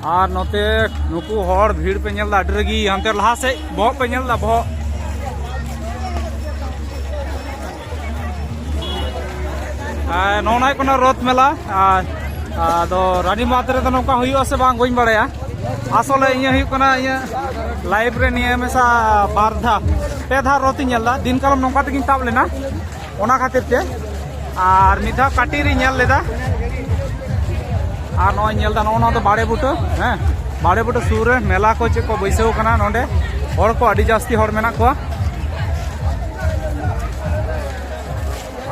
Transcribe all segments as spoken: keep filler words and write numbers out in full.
ᱟᱨ ᱱᱚᱛᱮ ᱱᱩᱠᱩ ᱦᱚᱲ ᱵᱷᱤᱲ ᱯᱮ ᱧᱮᱞ ᱮᱫᱟ, ᱟᱹᱰᱤ ᱨᱟᱹᱜᱤ᱾ ᱦᱟᱱᱛᱮ ᱞᱟᱦᱟ ᱥᱮᱫ ᱵᱚᱦᱚᱜ ᱯᱮ ᱧᱮᱞ ᱮᱫᱟ, ᱵᱚᱦᱚᱜ᱾ ᱟᱨ ᱱᱚᱜᱼᱚ ᱱᱚᱣᱟ ᱠᱟᱱᱟ ᱨᱚᱛᱷ ᱢᱮᱞᱟ᱾ ᱟᱨ ᱟᱫᱚ ᱨᱟᱱᱤᱵᱟᱸᱫᱷ ᱨᱮᱫᱚ ᱱᱚᱝᱠᱟ ᱦᱩᱭᱩᱜᱼᱟ ᱥᱮ ᱵᱟᱝ, ᱵᱟᱹᱧ ᱵᱟᱲᱟᱭᱟ᱾ ᱟᱥᱚᱞᱮ ᱤᱧᱟᱹᱜ ᱦᱩᱭᱩᱜ ᱠᱟᱱᱟ, ᱤᱧᱟᱹᱜ ᱞᱟᱭᱤᱯᱷ ᱨᱮ ᱱᱤᱭᱟᱹ ᱦᱟᱢᱮᱥᱟ ᱵᱟᱨ ᱫᱷᱟᱣ, ᱯᱮ ᱫᱷᱟᱣ ᱨᱚᱛᱷ ᱤᱧ ᱧᱮᱞ ᱮᱫᱟ᱾ ᱫᱤᱱ ᱠᱟᱞᱚᱢ ᱱᱚᱝᱠᱟ ᱛᱮᱜᱤᱧ ᱛᱟᱵ ᱞᱮᱱᱟ, ᱚᱱᱟ ᱠᱷᱟᱹᱛᱤᱨ ᱛᱮ᱾ ᱟᱨ ᱢᱤᱫ ᱫᱷᱟᱣ ᱠᱟᱹᱴᱤᱡ ᱨᱤᱧ ᱧᱮᱞ ᱞᱮᱫᱟ᱾ ᱟᱨ ᱱᱚᱜᱼᱚᱭ ᱧᱮᱞ ᱮᱫᱟ, ᱱᱚᱜᱼᱚ ᱱᱚᱣᱟ ᱫᱚ ᱵᱟᱲᱮ ᱵᱩᱴᱟᱹ, ᱦᱮᱸ, ᱵᱟᱲᱮ ᱵᱩᱴᱟᱹ ᱥᱩᱨ ᱨᱮ ᱢᱮᱞᱟ ᱠᱚ ᱪᱮᱫ ᱠᱚ ᱵᱟᱹᱭᱥᱟᱹᱣ ᱠᱟᱱᱟ ᱱᱚᱰᱮ᱾ ᱦᱚᱲ ᱠᱚ ᱟᱹᱰᱤ ᱡᱟᱹᱥᱛᱤ ᱦᱚᱲ ᱢᱮᱱᱟᱜ ᱠᱚᱣᱟ,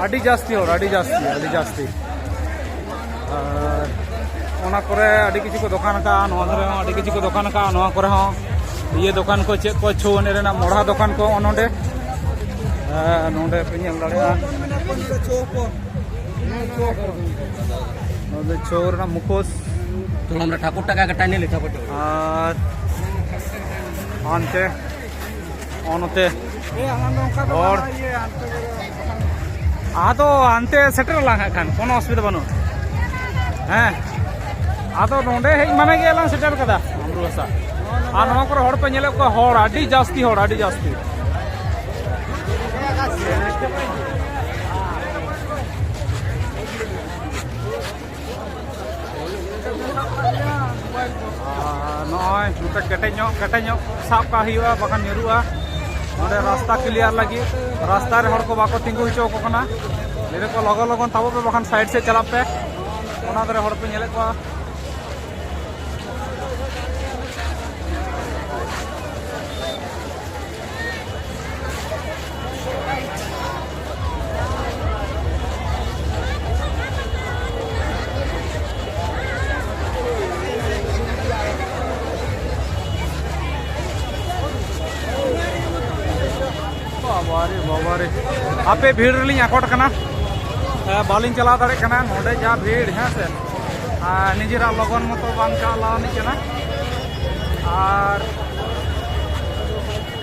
ᱟᱹᱰᱤ ᱡᱟᱹᱥᱛᱤ ᱦᱚᱲ, ᱟᱹᱰᱤ ᱡᱟᱹᱥᱛᱤ, ᱟᱹᱰᱤ ᱡᱟᱹᱥᱛᱤ᱾ ᱟᱨ ᱚᱱᱟ ᱠᱚᱨᱮ ᱟᱹᱰᱤ ᱠᱤᱪᱷᱩ ᱠᱚ ᱫᱚᱠᱟᱱ ᱟᱠᱟᱫᱼᱟ, ᱱᱚᱣᱟ ᱫᱷᱟᱨᱮ ᱦᱚᱸ ᱟᱹᱰᱤ ᱠᱤᱪᱷᱩ ᱠᱚ ᱫᱚᱠᱟᱱ ᱟᱠᱟᱫᱼᱟ, ᱱᱚᱣᱟ ᱠᱚᱨᱮ ᱦᱚᱸ ᱤᱭᱟᱹ ᱫᱚᱠᱟᱱ ᱠᱚ, ᱪᱮᱫ ᱠᱚ ᱪᱷᱳ ᱮᱱᱮᱡ ᱨᱮᱱᱟᱜ ᱢᱚᱲᱦᱟ ᱫᱚᱠᱟᱱ ᱠᱚ ᱱᱚᱜᱼᱚ ᱱᱚᱰᱮ, ᱦᱮᱸ, ᱱᱚᱰᱮ ᱯᱮ ᱧᱮᱞ ᱫᱟᱲᱮᱭᱟᱜᱼᱟ᱾ ᱱᱚᱰᱮ ᱪᱷᱳ ᱨᱮᱱᱟᱜ ᱢᱩᱠᱷᱳᱥ᱾ ᱛᱚᱲᱟᱢ ᱨᱮ ᱴᱷᱟᱠᱩᱨ ᱴᱟᱠᱟ ᱠᱟᱴᱟ ᱱᱤᱞ ᱴᱷᱟᱠᱩᱨ ᱴᱟᱠᱟ᱾ ᱟᱨ ᱦᱟᱱᱛᱮ, ᱱᱚᱜᱼᱚ ᱱᱚᱛᱮ ᱦᱚᱲ᱾ ᱟᱫᱚ ᱦᱟᱱᱛᱮ ᱥᱮᱴᱮᱨ ᱟᱞᱟᱝ ᱦᱟᱸᱜ ᱠᱷᱟᱱ, ᱠᱳᱱᱳ ᱚᱥᱩᱵᱤᱫᱷᱟ ᱵᱟᱹᱱᱩᱜᱼᱟ᱾ ᱦᱮᱸ, ᱟᱫᱚ ᱱᱚᱰᱮ ᱦᱮᱡ ᱢᱟᱱᱮ ᱜᱮ ᱟᱞᱟᱝ ᱥᱮᱴᱮᱨ ᱠᱟᱫᱟ ᱟᱢᱨᱩ ᱦᱟᱥᱟ᱾ ᱟᱨ ᱱᱚᱣᱟ ᱠᱚᱨᱮ ᱦᱚᱲ ᱯᱮ ᱧᱮᱞᱮᱫ ᱠᱚᱣᱟ, ᱦᱚᱲ ᱟᱹᱰᱤ ᱡᱟᱹᱥᱛᱤ, ᱦᱚᱲ ᱟᱹᱰᱤ ᱡᱟᱹᱥᱛᱤ᱾ ᱟᱨ ᱱᱚᱜᱼᱚᱭ ᱱᱚᱛᱮ ᱠᱮᱴᱮᱡ ᱧᱚᱜ, ᱠᱮᱴᱮᱡ ᱧᱚᱜ ᱥᱟᱵ ᱠᱟᱜ ᱦᱩᱭᱩᱜᱼᱟ, ᱵᱟᱠᱷᱟᱱ ᱧᱩᱨᱩᱜᱼᱟ᱾ ᱱᱚᱰᱮ ᱨᱟᱥᱛᱟ ᱠᱞᱤᱭᱟᱨ ᱞᱟᱹᱜᱤᱫ ᱨᱟᱥᱛᱟ ᱨᱮ ᱦᱚᱲ ᱠᱚ ᱵᱟᱠᱚ ᱛᱤᱸᱜᱩ ᱦᱚᱪᱚ ᱟᱠᱚ ᱠᱟᱱᱟ᱾ ᱞᱟᱹᱭ ᱫᱟᱠᱚ ᱞᱚᱜᱚᱱ ᱞᱚᱜᱚᱱ ᱛᱟᱵᱚᱜ ᱯᱮ, ᱵᱟᱠᱷᱟᱱ ᱥᱟᱭᱤᱰ ᱥᱮᱫ ᱪᱟᱞᱟᱜ ᱯᱮ᱾ ᱚᱱᱟ ᱫᱷᱟᱨᱮ ᱦᱚᱲ ᱯᱮ ᱧᱮᱞᱮᱫ ᱠᱚᱣᱟ᱾ ᱵᱟᱵᱟᱨᱮ, ᱵᱟᱵᱟᱨᱮ, ᱟᱯᱮ ᱵᱷᱤᱲ ᱨᱮᱞᱤᱧ ᱟᱠᱚᱴ ᱠᱟᱱᱟ᱾ ᱦᱮᱸ, ᱵᱟᱹᱞᱤᱧ ᱪᱟᱞᱟᱣ ᱫᱟᱲᱮᱭᱟᱜ ᱠᱟᱱᱟ, ᱱᱚᱰᱮ ᱡᱟ ᱵᱷᱤᱲ, ᱦᱮᱸ ᱥᱮ᱾ ᱟᱨ ᱱᱤᱡᱮᱨᱟᱜ ᱞᱚᱜᱚᱱ ᱢᱚᱛᱚ ᱵᱟᱝ ᱪᱟᱞᱟᱣ ᱟᱹᱱᱤᱡ ᱠᱟᱱᱟ᱾ ᱟᱨ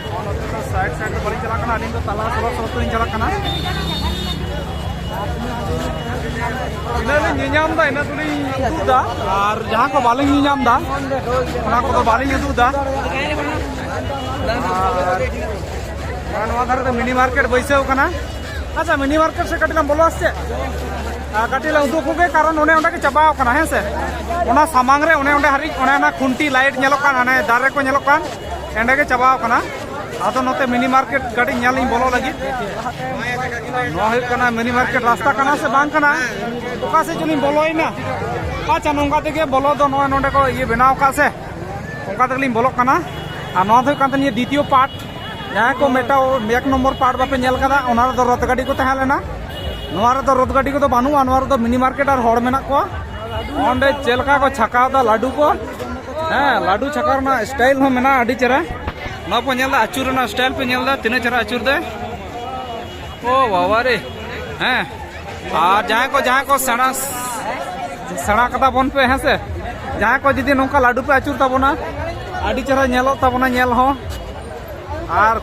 ᱱᱚᱜᱼᱚ ᱱᱚᱛᱮ ᱫᱚ ᱥᱟᱭᱤᱰ ᱥᱟᱭᱤᱰ ᱨᱮ ᱵᱟᱹᱞᱤᱧ ᱪᱟᱞᱟᱜ ᱠᱟᱱᱟ, ᱟᱹᱞᱤᱧ ᱫᱚ ᱛᱟᱞᱟ ᱥᱚᱲᱚᱠ ᱥᱚᱲᱚᱠ ᱛᱮᱞᱤᱧ ᱪᱟᱞᱟᱜ ᱠᱟᱱᱟ᱾ ᱤᱱᱟᱹ ᱞᱤᱧ ᱧᱮᱧᱟᱢ ᱫᱟ, ᱤᱱᱟᱹ ᱫᱚᱞᱤᱧ ᱩᱫᱩᱜ ᱫᱟ᱾ ᱟᱨ ᱡᱟᱦᱟᱸ ᱠᱚ ᱵᱟᱞᱤᱧ ᱧᱮᱧᱟᱢ ᱫᱟ, ᱚᱱᱟ ᱠᱚᱫᱚ ᱵᱟᱞᱤᱧ ᱩᱫᱩᱜ ᱫᱟ᱾ ᱟᱨ ᱱᱚᱣᱟ ᱫᱷᱟᱨᱮ ᱫᱚ ᱢᱤᱱᱤ ᱢᱟᱨᱠᱮᱴ ᱵᱟᱹᱭᱥᱟᱹᱣ ᱠᱟᱱᱟ᱾ ᱟᱪᱪᱷᱟ, ᱢᱤᱱᱤ ᱢᱟᱨᱠᱮᱴ ᱥᱮ ᱠᱟᱹᱴᱤᱡ ᱞᱟᱝ ᱵᱚᱞᱚ ᱟᱥᱮ ᱪᱮᱫ? ᱟᱨ ᱠᱟᱹᱴᱤᱡ ᱞᱟᱝ ᱩᱫᱩᱜ ᱠᱚᱜᱮ, ᱠᱟᱨᱚᱱ ᱚᱱᱮ ᱚᱸᱰᱮ ᱜᱮ ᱪᱟᱵᱟᱣ ᱠᱟᱱᱟ, ᱦᱮᱸ ᱥᱮ? ᱚᱱᱟ ᱥᱟᱢᱟᱝ ᱨᱮ ᱚᱱᱮ ᱚᱸᱰᱮ ᱦᱟᱹᱨᱤᱡ, ᱚᱱᱮ ᱚᱱᱟ ᱠᱷᱩᱱᱴᱤ ᱞᱟᱭᱤᱴ ᱧᱮᱞᱚᱜ ᱠᱟᱱ, ᱦᱟᱱᱮ ᱫᱟᱨᱮ ᱠᱚ ᱧᱮᱞᱚᱜ ᱠᱟᱱ, ᱮᱸᱰᱮ ᱜᱮ ᱪᱟᱵᱟᱣ ᱠᱟᱱᱟ᱾ ᱟᱫᱚ ᱱᱚᱛᱮ ᱢᱤᱱᱤ ᱢᱟᱨᱠᱮᱴ ᱠᱟᱹᱴᱤᱡ ᱧᱮᱞ ᱤᱧ ᱵᱚᱞᱚ ᱞᱟᱹᱜᱤᱫ᱾ ᱱᱚᱣᱟ ᱦᱩᱭᱩᱜ ᱠᱟᱱᱟ ᱢᱤᱱᱤ ᱢᱟᱨᱠᱮᱴ ᱨᱟᱥᱛᱟ ᱠᱟᱱᱟ ᱥᱮ ᱵᱟᱝ ᱠᱟᱱᱟ, ᱚᱠᱟ ᱥᱮᱫ ᱪᱚᱞᱤᱧ ᱵᱚᱞᱚᱭᱮᱱᱟ᱾ ᱟᱪᱪᱷᱟ, ᱱᱚᱝᱠᱟ ᱛᱮᱜᱮ ᱵᱚᱞᱚ ᱫᱚ, ᱱᱚᱜᱼᱚᱭ ᱱᱚᱸᱰᱮ ᱠᱚ ᱤᱭᱟᱹ ᱵᱮᱱᱟᱣ ᱟᱠᱟᱫ ᱥᱮ, ᱚᱱᱠᱟ ᱛᱮᱜᱮᱞᱤᱧ ᱵᱚᱞᱚᱜ ᱠᱟᱱᱟ᱾ ᱟᱨ ᱱᱚᱣᱟ ᱫᱚ ᱦᱩᱭᱩᱜ ᱠᱟᱱ ᱛᱟᱹᱞᱤᱧᱟ ᱫᱤᱛᱤᱭᱚ ᱯᱟᱨᱴ᱾ ᱡᱟᱦᱟᱸᱭ ᱠᱚ ᱢᱤᱫᱴᱟᱝ ᱮᱠ ᱱᱚᱢᱵᱚᱨ ᱯᱟᱨᱴ ᱵᱟᱯᱮ ᱧᱮᱞ ᱠᱟᱫᱟ, ᱚᱱᱟ ᱨᱮᱫᱚ ᱨᱚᱛ ᱜᱟᱹᱰᱤ ᱠᱚ ᱛᱟᱦᱮᱸ ᱞᱮᱱᱟ᱾ ᱱᱚᱣᱟ ᱨᱮᱫᱚ ᱨᱚᱛ ᱜᱟᱹᱰᱤ ᱠᱚᱫᱚ ᱵᱟᱹᱱᱩᱜᱼᱟ, ᱱᱚᱣᱟ ᱨᱮᱫᱚ ᱢᱤᱱᱤ ᱢᱟᱨᱠᱮᱴ ᱟᱨ ᱦᱚᱲ ᱢᱮᱱᱟᱜ ᱠᱚᱣᱟ᱾ ᱚᱸᱰᱮ ᱪᱮᱫ ᱞᱮᱠᱟ ᱠᱚ ᱪᱷᱟᱠᱟᱣ ᱫᱟ ᱞᱟᱹᱰᱩ ᱠᱚ, ᱦᱮᱸ, ᱞᱟᱹᱰᱩ ᱪᱷᱟᱠᱟᱣ ᱨᱮᱱᱟᱜ ᱥᱴᱟᱭᱤᱞ ᱦᱚᱸ ᱢᱮᱱᱟᱜᱼᱟ ᱟᱹᱰᱤ ᱪᱮᱦᱨᱟ᱾ ᱱᱚᱣᱟ ᱯᱮ ᱧᱮᱞ ᱫᱟ, ᱟᱹᱪᱩᱨ ᱨᱮᱱᱟᱜ ᱥᱴᱟᱭᱤᱞ ᱯᱮ ᱧᱮᱞ ᱫᱟ, ᱛᱤᱱᱟᱹᱜ ᱪᱮᱦᱨᱟ ᱟᱹᱪᱩᱨ ᱫᱟᱭ᱾ ᱳ ᱵᱟᱵᱟ ᱨᱮ, ᱦᱮᱸ᱾ ᱟᱨ ᱡᱟᱦᱟᱸᱭ ᱠᱚ, ᱡᱟᱦᱟᱸᱭ ᱠᱚ ᱥᱮᱬᱟ, ᱥᱮᱬᱟ ᱠᱟᱫᱟ ᱵᱚᱱ ᱯᱮ, ᱦᱮᱸ ᱥᱮ, ᱡᱟᱦᱟᱸᱭ ᱠᱚ ᱡᱩᱫᱤ ᱱᱚᱝᱠᱟ ᱞᱟᱹᱰᱩ ᱯᱮ ᱟᱹᱪᱩᱨ ᱛᱟᱵᱚᱱᱟ, ᱟᱹᱰᱤ ᱪᱮᱦᱨᱟ ᱧᱮᱞᱚᱜ ᱛᱟᱵᱚᱱᱟ ᱧᱮᱞ ᱦᱚᱸ᱾ ᱟᱨ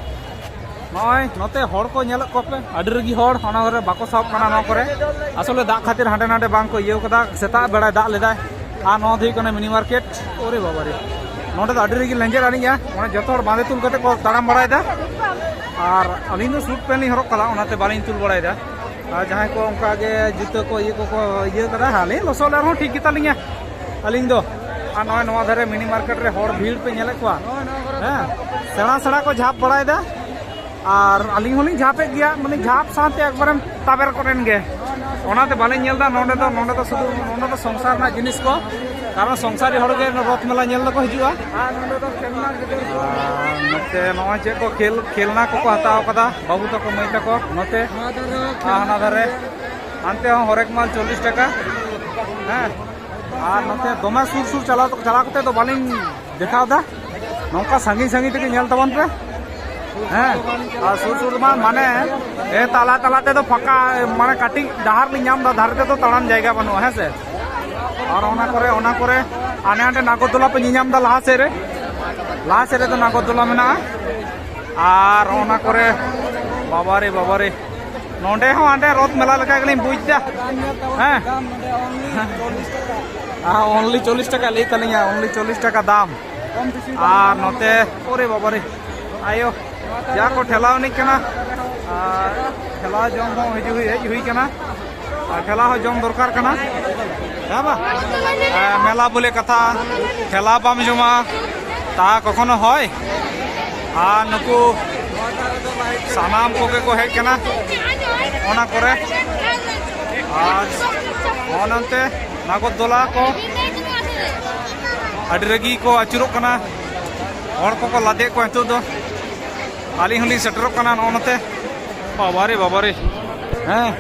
ᱱᱚᱜᱼᱚᱭ ᱱᱚᱛᱮ ᱦᱚᱲ ᱠᱚ ᱧᱮᱞᱮᱫ ᱠᱚᱣᱟ ᱯᱮ, ᱟᱹᱰᱤ ᱨᱟᱹᱜᱤ ᱦᱚᱲ, ᱚᱱᱟ ᱠᱚᱨᱮ ᱵᱟᱠᱚ ᱥᱟᱦᱚᱵ ᱠᱟᱱᱟ ᱱᱚᱣᱟ ᱠᱚᱨᱮ᱾ ᱟᱥᱚᱞᱮ ᱫᱟᱜ ᱠᱷᱟᱹᱛᱤᱨ ᱦᱟᱸᱰᱮ ᱱᱟᱰᱮ ᱵᱟᱝ ᱠᱚ ᱤᱭᱟᱹᱣ ᱠᱟᱫᱟ, ᱥᱮᱛᱟᱜ ᱵᱮᱲᱟᱭ ᱫᱟᱜ ᱞᱮᱫᱟᱭ᱾ ᱟᱨ ᱱᱚᱣᱟ ᱫᱚ ᱦᱩᱭᱩᱜ ᱠᱟᱱᱟ ᱢᱤᱱᱤ ᱢᱟᱨᱠᱮᱴ᱾ ᱳᱨᱮ ᱵᱟᱵᱟ ᱨᱮ, ᱱᱚᱸᱰᱮ ᱫᱚ ᱟᱹᱰᱤ ᱨᱟᱹᱜᱤ ᱞᱮᱸᱡᱮᱨ ᱟᱹᱞᱤᱧᱟ, ᱢᱟᱱᱮ ᱡᱚᱛᱚ ᱦᱚᱲ ᱵᱟᱸᱫᱮ ᱛᱩᱞ ᱠᱟᱛᱮ ᱠᱚ ᱛᱟᱲᱟᱢ ᱵᱟᱲᱟᱭᱮᱫᱟ᱾ ᱟᱨ ᱟᱹᱞᱤᱧ ᱫᱚ ᱥᱩᱴ ᱯᱮᱱᱴ ᱞᱤᱧ ᱦᱚᱨᱚᱜ ᱠᱟᱫᱟ, ᱚᱱᱟᱛᱮ ᱵᱟᱹᱞᱤᱧ ᱛᱩᱞ ᱵᱟᱲᱟᱭᱮᱫᱟ᱾ ᱟᱨ ᱡᱟᱦᱟᱸᱭ ᱠᱚ ᱚᱱᱠᱟ ᱜᱮ ᱡᱩᱛᱟᱹ ᱠᱚ ᱤᱭᱟᱹ ᱠᱚᱠᱚ ᱤᱭᱟᱹ ᱠᱟᱫᱟ, ᱟᱹᱞᱤᱧ ᱞᱚᱥᱚᱫ ᱞᱮ ᱨᱮᱦᱚᱸ ᱴᱷᱤᱠ ᱜᱮᱛᱟᱞᱤᱧᱟ ᱟᱹᱞᱤᱧ ᱫᱚ᱾ ᱟᱨ ᱱᱚᱜᱼᱚᱭ ᱱᱚᱣᱟ ᱫᱷᱟᱨᱮ ᱢᱤᱱᱤ ᱢᱟᱨᱠᱮᱴ ᱨᱮ ᱦᱚᱲ ᱵᱷᱤᱲ ᱯᱮ ᱧᱮᱞᱮᱫ ᱠᱚᱣᱟ, ᱦᱮᱸ, ᱥᱮᱬᱟ ᱥᱮᱬᱟ ᱠᱚ ᱡᱷᱟᱯ ᱵᱟᱲᱟᱭᱮᱫᱟ᱾ ᱟᱨ ᱟᱹᱞᱤᱧ ᱦᱚᱸᱞᱤᱧ ᱡᱷᱟᱯᱮᱫ ᱜᱮᱭᱟ, ᱢᱟᱱᱮ ᱡᱷᱟᱯ ᱥᱟᱶᱛᱮ ᱮᱠᱵᱟᱨᱮᱢ ᱛᱟᱵᱮᱨ ᱠᱚᱨᱮᱱ ᱜᱮ᱾ ᱚᱱᱟᱛᱮ ᱵᱟᱹᱞᱤᱧ ᱧᱮᱞ ᱮᱫᱟ ᱱᱚᱸᱰᱮ ᱫᱚ, ᱱᱚᱸᱰᱮ ᱫᱚ ᱥᱩᱫᱷᱩ, ᱱᱚᱸᱰᱮ ᱫᱚ ᱥᱚᱝᱥᱟᱨ ᱨᱮᱱᱟᱜ ᱡᱤᱱᱤᱥ ᱠᱚ, ᱠᱟᱨᱚᱱ ᱥᱚᱝᱥᱟᱨᱤ ᱦᱚᱲ ᱜᱮ ᱨᱚᱛᱷ ᱢᱮᱞᱟ ᱧᱮᱞ ᱫᱚᱠᱚ ᱦᱤᱡᱩᱜᱼᱟ᱾ ᱟᱨ ᱱᱚᱛᱮ ᱱᱚᱜᱼᱚᱭ ᱪᱮᱫ ᱠᱚ ᱠᱷᱮᱞ, ᱠᱷᱮᱞᱱᱟ ᱠᱚᱠᱚ ᱦᱟᱛᱟᱣ ᱠᱟᱫᱟ ᱵᱟᱹᱵᱩ ᱛᱟᱠᱚ, ᱢᱟᱹᱭ ᱛᱟᱠᱚ ᱱᱚᱛᱮ᱾ ᱟᱨ ᱦᱟᱱᱟ ᱫᱷᱟᱨᱮ, ᱦᱟᱱᱛᱮ ᱦᱚᱸ ᱦᱚᱨᱮᱠ ᱢᱟᱞ ᱪᱚᱞᱞᱤᱥ ᱴᱟᱠᱟ᱾ ᱦᱮᱸ, ᱟᱨ ᱱᱚᱛᱮ ᱫᱚᱢᱮ ᱥᱩᱨ ᱥᱩᱨ ᱪᱟᱞᱟᱣ, ᱪᱟᱞᱟᱣ ᱠᱟᱛᱮ ᱫᱚ ᱵᱟᱹᱞᱤᱧ ᱫᱮᱠᱷᱟᱣ ᱫᱟ᱾ ᱱᱚᱝᱠᱟ ᱥᱟᱺᱜᱤᱧ ᱥᱟᱺᱜᱤᱧ ᱛᱮᱜᱮ ᱧᱮᱞ ᱛᱟᱵᱚᱱ ᱯᱮ᱾ ᱦᱮᱸ, ᱟᱨ ᱥᱩᱨ ᱥᱩᱨ ᱢᱟ ᱢᱟᱱᱮ, ᱮ, ᱛᱟᱞᱟ ᱛᱟᱞᱟ ᱛᱮᱫᱚ ᱯᱷᱟᱸᱠᱟ, ᱢᱟᱱᱮ ᱠᱟᱹᱴᱤᱡ ᱰᱟᱦᱟᱨ ᱞᱤᱧ ᱧᱟᱢ ᱫᱟ, ᱫᱷᱟᱨᱮ ᱛᱮᱫᱚ ᱛᱟᱲᱟᱢ ᱡᱟᱭᱜᱟ ᱵᱟᱹᱱᱩᱜᱼᱟ, ᱦᱮᱸ ᱥᱮ᱾ ᱟᱨ ᱚᱱᱟ ᱠᱚᱨᱮ, ᱚᱱᱟ ᱠᱚᱨᱮ ᱦᱟᱱᱮ ᱦᱟᱸᱰᱮ ᱱᱟᱜᱚᱨᱫᱚᱞᱟ ᱯᱮ ᱧᱮᱧᱟᱢ ᱫᱟ, ᱞᱟᱦᱟ ᱥᱮᱫ ᱨᱮ, ᱞᱟᱦᱟ ᱥᱮᱫ ᱨᱮᱫᱚ ᱱᱟᱜᱚᱨᱫᱚᱞᱟ ᱢᱮᱱᱟᱜᱼᱟ᱾ ᱟᱨ ᱚᱱᱟ ᱠᱚᱨᱮ, ᱵᱟᱵᱟᱨᱮ, ᱵᱟᱵᱟᱨᱮ, ᱱᱚᱰᱮ ᱦᱚᱸ ᱦᱟᱸᱰᱮ ᱨᱚᱛ ᱢᱮᱞᱟ ᱞᱮᱠᱟ ᱜᱮᱞᱤᱧ ᱵᱩᱡᱽ ᱮᱫᱟ᱾ ᱦᱮᱸ᱾ ᱟᱨ ᱚᱱᱞᱤ ᱪᱚᱞᱞᱤᱥ ᱴᱟᱠᱟ ᱞᱟᱹᱭ ᱛᱟᱹᱞᱤᱧᱟ, ᱚᱱᱞᱤ ᱪᱚᱞᱞᱤᱥ ᱴᱟᱠᱟ ᱫᱟᱢ᱾ ᱟᱨ ᱱᱚᱛᱮ ᱳᱨᱮ ᱵᱟᱵᱟᱨᱮ, ᱟᱭᱳ, ᱡᱟ ᱠᱚ ᱴᱷᱮᱞᱟᱣ ᱮᱱᱮᱡ ᱠᱟᱱᱟ᱾ ᱟᱨ ᱴᱷᱮᱞᱟᱣ ᱡᱚᱢ ᱦᱚᱸ ᱦᱤᱡᱩᱜ ᱦᱩᱭ, ᱦᱮᱡ ᱦᱩᱭ ᱠᱟᱱᱟ᱾ ᱟᱨ ᱴᱷᱮᱞᱟᱣ ᱦᱚᱸ ᱡᱚᱢ ᱫᱚᱨᱠᱟᱨ ᱠᱟᱱᱟ᱾ ᱦᱮᱸ ᱵᱟ? ᱦᱮᱸ, ᱢᱮᱞᱟ ᱵᱚᱞᱮ ᱠᱟᱛᱷᱟ, ᱴᱷᱮᱞᱟᱣ ᱵᱟᱢ ᱡᱚᱢᱟ, ᱛᱟ ᱠᱚᱠᱷᱚᱱᱳ ᱦᱚᱭ᱾ ᱟᱨ ᱱᱩᱠᱩ ᱥᱟᱱᱟᱢ ᱠᱚᱜᱮ ᱠᱚ ᱦᱮᱡ ᱠᱟᱱᱟ ᱚᱱᱟ ᱠᱚᱨᱮ᱾ ᱟᱨ ᱱᱚᱜᱼᱚ ᱱᱚᱱᱛᱮ ᱱᱟᱜᱚᱨᱫᱚᱞᱟ ᱠᱚ ᱟᱹᱰᱤ ᱨᱟᱹᱜᱤ ᱠᱚ ᱟᱹᱪᱩᱨᱚᱜ ᱠᱟᱱᱟ, ᱦᱚᱲ ᱠᱚᱠᱚ ᱞᱟᱫᱮᱭᱮᱫ ᱠᱚᱣᱟ ᱱᱤᱛᱚᱜ ᱫᱚ᱾ ᱟᱹᱞᱤᱧ ᱦᱚᱸᱞᱤᱧ ᱥᱮᱴᱮᱨᱚᱜ ᱠᱟᱱᱟ ᱱᱚᱜᱼᱚ ᱱᱚᱛᱮ᱾ ᱵᱟᱵᱟᱨᱮ, ᱵᱟᱵᱟᱨᱮ, ᱦᱮᱸ,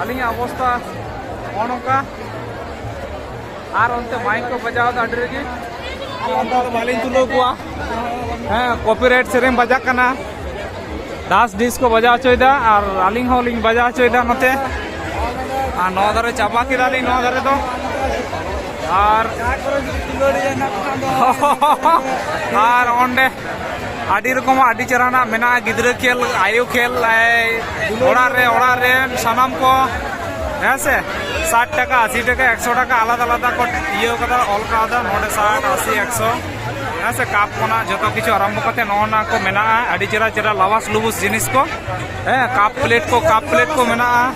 ᱟᱹᱞᱤᱧᱟᱜ ᱚᱵᱚᱥᱛᱟ ᱱᱚᱜᱼᱚ ᱱᱚᱝᱠᱟ᱾ ᱟᱨ ᱚᱱᱛᱮ ᱢᱟᱭᱤᱠ ᱠᱚ ᱵᱟᱡᱟᱣ ᱮᱫᱟ ᱟᱹᱰᱤ ᱨᱟᱹᱜᱤ᱾ ᱟᱨ ᱚᱱᱛᱮ ᱫᱚ ᱵᱟᱹᱞᱤᱧ ᱛᱩᱞᱟᱹᱣ ᱠᱚᱣᱟ᱾ ᱦᱮᱸ, ᱠᱚᱯᱤᱨᱟᱭᱤᱴ ᱥᱮᱨᱮᱧ ᱵᱟᱡᱟᱜ ᱠᱟᱱᱟ, ᱰᱟᱥ ᱰᱤᱥ ᱠᱚ ᱵᱟᱡᱟᱣ ᱦᱚᱪᱚᱭᱮᱫᱟ᱾ ᱟᱨ ᱟᱹᱞᱤᱧ ᱦᱚᱸᱞᱤᱧ ᱵᱟᱡᱟᱣ ᱦᱚᱪᱚᱭᱮᱫᱟ ᱱᱚᱛᱮ᱾ ᱟᱨ ᱱᱚᱣᱟ ᱫᱷᱟᱨᱮ ᱪᱟᱵᱟ ᱠᱮᱫᱟᱞᱤᱧ, ᱱᱚᱣᱟ ᱫᱷᱟᱨᱮ ᱫᱚ᱾ ᱟᱨ ᱟᱨ ᱚᱸᱰᱮ ᱟᱹᱰᱤ ᱨᱚᱠᱚᱢᱟᱜ, ᱟᱹᱰᱤ ᱪᱮᱦᱨᱟᱱᱟᱜ ᱢᱮᱱᱟᱜᱼᱟ, ᱜᱤᱫᱽᱨᱟᱹ ᱠᱷᱮᱞ, ᱟᱭᱳ ᱠᱷᱮᱞ, ᱮᱭ, ᱚᱲᱟᱜ ᱨᱮ, ᱚᱲᱟᱜ ᱨᱮᱱ ᱥᱟᱱᱟᱢ ᱠᱚ, ᱦᱮᱸ ᱥᱮ, ᱥᱟᱴ ᱴᱟᱠᱟ, ᱟᱥᱤ ᱴᱟᱠᱟ, ᱮᱠᱥᱚ ᱴᱟᱠᱟ, ᱟᱞᱟᱫᱟ ᱟᱞᱟᱫᱟ ᱠᱚ ᱤᱭᱟᱹ ᱠᱟᱫᱟ, ᱚᱞ ᱠᱟᱣᱫᱟ ᱱᱚᱰᱮ ᱥᱟᱴ, ᱟᱥᱤ, ᱮᱠᱥᱚ, ᱦᱮᱸ ᱥᱮ, ᱠᱟᱯ ᱠᱷᱚᱱᱟᱜ ᱡᱚᱛᱚ ᱠᱤᱪᱷᱩ ᱟᱨᱟᱢᱵᱷᱚ ᱠᱟᱛᱮ ᱱᱚᱜᱼᱚ ᱱᱟ ᱠᱚ ᱢᱮᱱᱟᱜᱼᱟ, ᱟᱹᱰᱤ ᱪᱮᱦᱨᱟ ᱪᱮᱦᱨᱟ ᱞᱟᱵᱟᱥ ᱞᱩᱵᱩᱥ ᱡᱤᱱᱤᱥ ᱠᱚ, ᱦᱮᱸ, ᱠᱟᱯ ᱯᱞᱮᱴ ᱠᱚ, ᱠᱟᱯ ᱯᱞᱮᱴ ᱠᱚ ᱢᱮᱱᱟᱜᱼᱟ᱾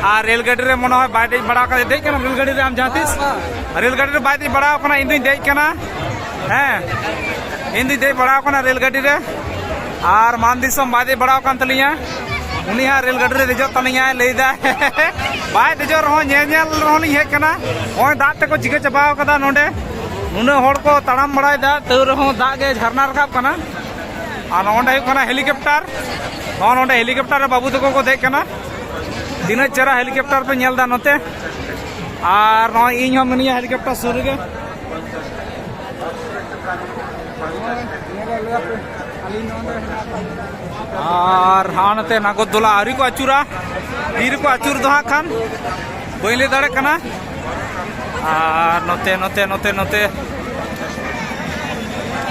ᱟᱨ ᱨᱮᱞ ᱜᱟᱹᱰᱤ ᱨᱮ ᱢᱚᱱᱮ ᱦᱚᱭ ᱵᱟᱭ ᱫᱮᱡ ᱵᱟᱲᱟ ᱟᱠᱟᱱᱟ, ᱫᱮᱡ ᱠᱟᱱᱟᱢ ᱨᱮᱞ ᱜᱟᱹᱰᱤ ᱨᱮ ᱟᱢ ᱡᱟᱦᱟᱸ ᱛᱤᱥ? ᱨᱮᱞ ᱜᱟᱹᱰᱤ ᱨᱮ ᱵᱟᱭ ᱫᱮᱡ ᱵᱟᱲᱟ ᱟᱠᱟᱱᱟ, ᱤᱧ ᱫᱩᱧ ᱫᱮᱡ ᱠᱟᱱᱟ᱾ ᱦᱮᱸ, ᱤᱧ ᱫᱩᱧ ᱫᱮᱡ ᱵᱟᱲᱟ ᱟᱠᱟᱱᱟ ᱨᱮᱞ ᱜᱟᱹᱰᱤ ᱨᱮ, ᱟᱨ ᱢᱟᱱ ᱫᱤᱥᱚᱢ ᱵᱟᱭ ᱫᱮᱡ ᱵᱟᱲᱟ ᱟᱠᱟᱱ ᱛᱟᱹᱞᱤᱧᱟ᱾ ᱩᱱᱤ ᱦᱟᱸᱜ ᱨᱮᱞ ᱜᱟᱹᱰᱤ ᱨᱮ ᱫᱮᱡᱚᱜ ᱛᱟᱹᱞᱤᱧᱟᱭ ᱞᱟᱹᱭᱫᱟᱭ᱾ ᱵᱟᱭ ᱫᱮᱡᱚᱜ ᱨᱮᱦᱚᱸ ᱧᱮᱞ ᱧᱮᱞ ᱨᱮᱦᱚᱸ ᱞᱤᱧ ᱦᱮᱡ ᱠᱟᱱᱟ᱾ ᱱᱚᱜᱼᱚᱭ ᱫᱟᱜ ᱛᱮᱠᱚ ᱪᱤᱠᱟᱹ ᱪᱟᱵᱟᱣ ᱠᱟᱫᱟ ᱱᱚᱰᱮ, ᱱᱩᱱᱟᱹᱜ ᱦᱚᱲ ᱠᱚ ᱛᱟᱲᱟᱢ ᱵᱟᱲᱟᱭᱮᱫᱟ, ᱛᱟᱹᱣ ᱨᱮᱦᱚᱸ ᱫᱟᱜ ᱜᱮ ᱡᱷᱟᱨᱱᱟ ᱨᱟᱠᱟᱵ ᱠᱟᱱᱟ᱾ ᱟᱨ ᱱᱚᱜᱼᱚ ᱱᱚᱰᱮ ᱦᱩᱭᱩᱜ ᱠᱟᱱᱟ ᱦᱮᱞᱤᱠᱮᱯᱴᱟᱨ᱾ ᱱᱚᱜᱼᱚ ᱱᱚᱰᱮ ᱦᱮᱞᱤᱠᱮᱯᱴᱟᱨ ᱨᱮ ᱵᱟᱹᱵᱩ ᱛᱟᱠᱚ ᱠᱚ ᱫᱮᱡ ᱠᱟᱱᱟ᱾ ᱛᱤᱱᱟᱹᱜ ᱪᱮᱦᱨᱟ ᱦᱮᱞᱤᱠᱮᱯᱴᱟᱨ ᱯᱮ ᱧᱮᱞ ᱮᱫᱟ ᱱᱚᱛᱮ᱾ ᱟᱨ ᱱᱚᱜᱼᱚᱭ ᱤᱧ ᱦᱚᱸ ᱢᱤᱱᱟᱹᱧᱟ ᱦᱮᱞᱤᱠᱮᱯᱴᱟᱨ ᱥᱩᱨ ᱨᱮᱜᱮ᱾ ᱟᱨ ᱦᱟᱸ ᱱᱚᱛᱮ ᱱᱟᱜᱚᱨᱫᱚᱞᱟ ᱟᱹᱣᱨᱤ ᱠᱚ ᱟᱹᱪᱩᱨᱟ, ᱛᱤ ᱨᱮᱠᱚ ᱟᱹᱪᱩᱨ ᱫᱚ ᱦᱟᱸᱜ ᱠᱷᱟᱱ ᱵᱟᱹᱧ ᱞᱟᱹᱭ ᱫᱟᱲᱮᱭᱟᱜ ᱠᱟᱱᱟ᱾ ᱟᱨ ᱱᱚᱛᱮ, ᱱᱚᱛᱮ, ᱱᱚᱛᱮ, ᱱᱚᱛᱮ,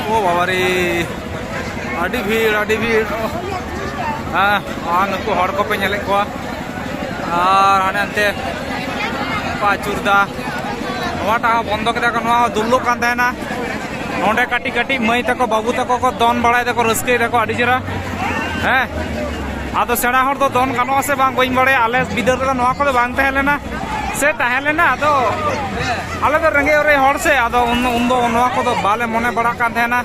ᱳ ᱵᱟᱵᱟᱨᱮ, ᱟᱹᱰᱤ ᱵᱷᱤᱲ, ᱟᱹᱰᱤ ᱵᱷᱤᱲ᱾ ᱦᱮᱸ, ᱟᱨ ᱱᱩᱠᱩ ᱦᱚᱲ ᱠᱚᱯᱮ ᱧᱮᱞᱮᱫ ᱠᱚᱣᱟ, ᱟᱨ ᱦᱟᱱᱮ ᱦᱟᱱᱛᱮ ᱠᱚ ᱟᱹᱪᱩᱨ ᱫᱟ᱾ ᱱᱚᱣᱟᱴᱟᱜ ᱦᱚᱸ ᱵᱚᱱᱫᱚ ᱠᱮᱫᱟ ᱠᱚ, ᱱᱚᱣᱟ ᱦᱚᱸ ᱫᱩᱞᱞᱚᱜ ᱠᱟᱱ ᱛᱟᱦᱮᱱᱟ᱾ ᱱᱚᱸᱰᱮ ᱠᱟᱹᱴᱤᱡ ᱠᱟᱹᱴᱤᱡ ᱢᱟᱹᱭ ᱛᱟᱠᱚ, ᱵᱟᱹᱵᱩ ᱛᱟᱠᱚ ᱠᱚ ᱫᱚᱱ ᱵᱟᱲᱟᱭ ᱫᱟᱠᱚ, ᱨᱟᱹᱥᱠᱟᱹᱭ ᱫᱟᱠᱚ ᱟᱹᱰᱤ ᱪᱮᱦᱨᱟ᱾ ᱦᱮᱸ, ᱟᱫᱚ ᱥᱮᱬᱟ ᱦᱚᱲ ᱫᱚ ᱫᱚᱱ ᱜᱟᱱᱚᱜᱼᱟ ᱥᱮ ᱵᱟᱝ ᱵᱟᱹᱧ ᱵᱟᱲᱟᱭᱟ, ᱟᱞᱮ ᱵᱤᱫᱟᱹᱞ ᱨᱮᱫᱚ ᱱᱚᱣᱟ ᱠᱚᱫᱚ ᱵᱟᱝ ᱛᱟᱦᱮᱸ ᱞᱮᱱᱟ ᱥᱮ ᱛᱟᱦᱮᱸ ᱞᱮᱱᱟ, ᱟᱫᱚ ᱟᱞᱮ ᱫᱚ ᱨᱮᱸᱜᱮᱡ ᱚᱨᱮᱡ ᱦᱚᱲ ᱥᱮ, ᱟᱫᱚ ᱩᱱ ᱩᱱᱫᱚ ᱱᱚᱣᱟ ᱠᱚᱫᱚ ᱵᱟᱞᱮ ᱢᱚᱱᱮ ᱵᱟᱲᱟᱜ ᱠᱟᱱ ᱛᱟᱦᱮᱱᱟ᱾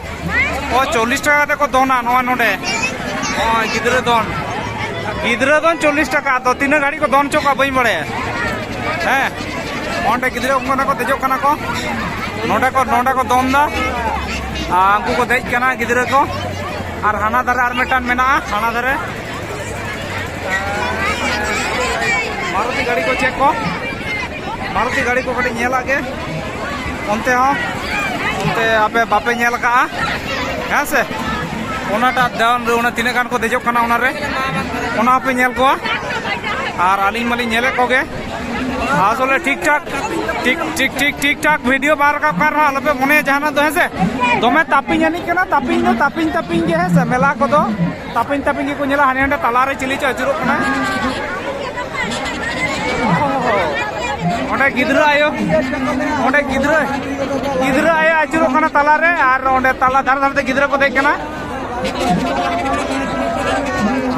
ᱚ, ᱪᱚᱞᱞᱤᱥ ᱴᱟᱠᱟ ᱠᱟᱛᱮ ᱠᱚ ᱫᱚᱱᱟ ᱱᱚᱣᱟ ᱱᱚᱰᱮ᱾ ᱱᱚᱜᱼᱚᱭ ᱜᱤᱫᱽᱨᱟᱹ ᱫᱚᱱ, ᱜᱤᱫᱽᱨᱟᱹ ᱫᱚᱱ ᱪᱚᱞᱞᱤᱥ ᱴᱟᱠᱟ᱾ ᱟᱫᱚ ᱛᱤᱱᱟᱹᱜ ᱜᱷᱟᱹᱲᱤᱡ ᱠᱚ ᱫᱚᱱ ᱦᱚᱪᱚ ᱠᱚᱣᱟ ᱵᱟᱹᱧ ᱵᱟᱲᱟᱭᱟ᱾ ᱦᱮᱸ, ᱚᱸᱰᱮ ᱜᱤᱫᱽᱨᱟᱹ ᱚᱱᱠᱟ ᱠᱚ ᱫᱮᱡᱚᱜ ᱠᱟᱱᱟ ᱠᱚ, ᱱᱚᱰᱮ ᱠᱚ, ᱱᱚᱰᱮ ᱠᱚ ᱫᱚᱱ ᱫᱟ᱾ ᱟᱨ ᱩᱱᱠᱩ ᱠᱚ ᱫᱮᱡ ᱠᱟᱱᱟ ᱜᱤᱫᱽᱨᱟᱹ ᱠᱚ᱾ ᱟᱨ ᱦᱟᱱᱟ ᱫᱷᱟᱨᱮ ᱟᱨ ᱢᱤᱫᱴᱟᱝ ᱢᱮᱱᱟᱜᱼᱟ, ᱦᱟᱱᱟ ᱫᱷᱟᱨᱮ ᱢᱟᱨᱩᱛᱤ ᱜᱟᱹᱰᱤ ᱠᱚ ᱪᱮᱫ ᱠᱚ, ᱢᱟᱨᱩᱛᱤ ᱜᱟᱹᱰᱤ ᱠᱚ ᱠᱟᱹᱴᱤᱡ ᱧᱮᱞᱟᱜ ᱜᱮ᱾ ᱚᱱᱛᱮ ᱦᱚᱸ, ᱚᱱᱛᱮ ᱟᱯᱮ ᱵᱟᱯᱮ ᱧᱮᱞ ᱟᱠᱟᱜᱼᱟ, ᱦᱮᱸ ᱥᱮ? ᱚᱱᱟᱴᱟᱜ ᱫᱚᱱ ᱨᱮ ᱚᱱᱟ ᱛᱤᱱᱟᱹᱜ ᱜᱟᱱ ᱠᱚ ᱫᱮᱡᱚᱜ ᱠᱟᱱᱟ ᱚᱱᱟᱨᱮ, ᱚᱱᱟ ᱦᱚᱸᱯᱮ ᱧᱮᱞ ᱠᱚᱣᱟ᱾ ᱟᱨ ᱟᱹᱞᱤᱧ ᱢᱟᱞᱤᱧ ᱧᱮᱞᱮᱫ ᱠᱚᱜᱮ᱾ ᱟᱥᱚᱞᱮ ᱴᱷᱤᱠ ᱴᱷᱟᱠ, ᱴᱷᱤᱠ, ᱴᱷᱤᱠ, ᱴᱷᱤᱠ, ᱴᱷᱤᱠ ᱴᱷᱟᱠ ᱵᱷᱤᱰᱤᱭᱳ ᱵᱟᱝ ᱨᱟᱠᱟᱵ ᱠᱟᱱ ᱨᱮᱦᱚᱸ ᱟᱞᱚᱯᱮ ᱢᱚᱱᱮᱭᱟ ᱡᱟᱦᱟᱱᱟᱜ ᱫᱚ, ᱦᱮᱸ ᱥᱮ? ᱫᱚᱢᱮ ᱛᱟᱹᱯᱤᱧ ᱟᱹᱱᱤᱡ ᱠᱟᱱᱟ, ᱛᱟᱹᱯᱤᱧ ᱫᱚ ᱛᱟᱹᱯᱤᱧ, ᱛᱟᱹᱯᱤᱧ ᱜᱮ, ᱦᱮᱸ ᱥᱮ? ᱢᱮᱞᱟ ᱠᱚᱫᱚ ᱛᱟᱹᱯᱤᱧ, ᱛᱟᱹᱯᱤᱧ ᱜᱮᱠᱚ ᱧᱮᱞᱟ᱾ ᱦᱟᱱᱮ ᱦᱟᱸᱰᱮ ᱛᱟᱞᱟᱨᱮ ᱪᱤᱞᱤ ᱪᱚ ᱟᱹᱪᱩᱨᱚᱜ ᱠᱟᱱᱟᱭ᱾ ᱚᱸᱰᱮ ᱜᱤᱫᱽᱨᱟᱹ ᱟᱭᱳ, ᱚᱸᱰᱮ ᱜᱤᱫᱽᱨᱟᱹ, ᱜᱤᱫᱽᱨᱟᱹ ᱟᱭᱳ ᱟᱹᱪᱩᱨᱚᱜ ᱠᱟᱱᱟ ᱛᱟᱞᱟᱨᱮ, ᱟᱨ ᱚᱸᱰᱮ ᱛᱟᱞᱟ ᱫᱷᱟᱨᱮ ᱫᱷᱟᱨᱮ ᱛᱮ ᱜᱤᱫᱽᱨᱟᱹ ᱠᱚ ᱫᱮᱡ ᱠᱟᱱᱟ᱾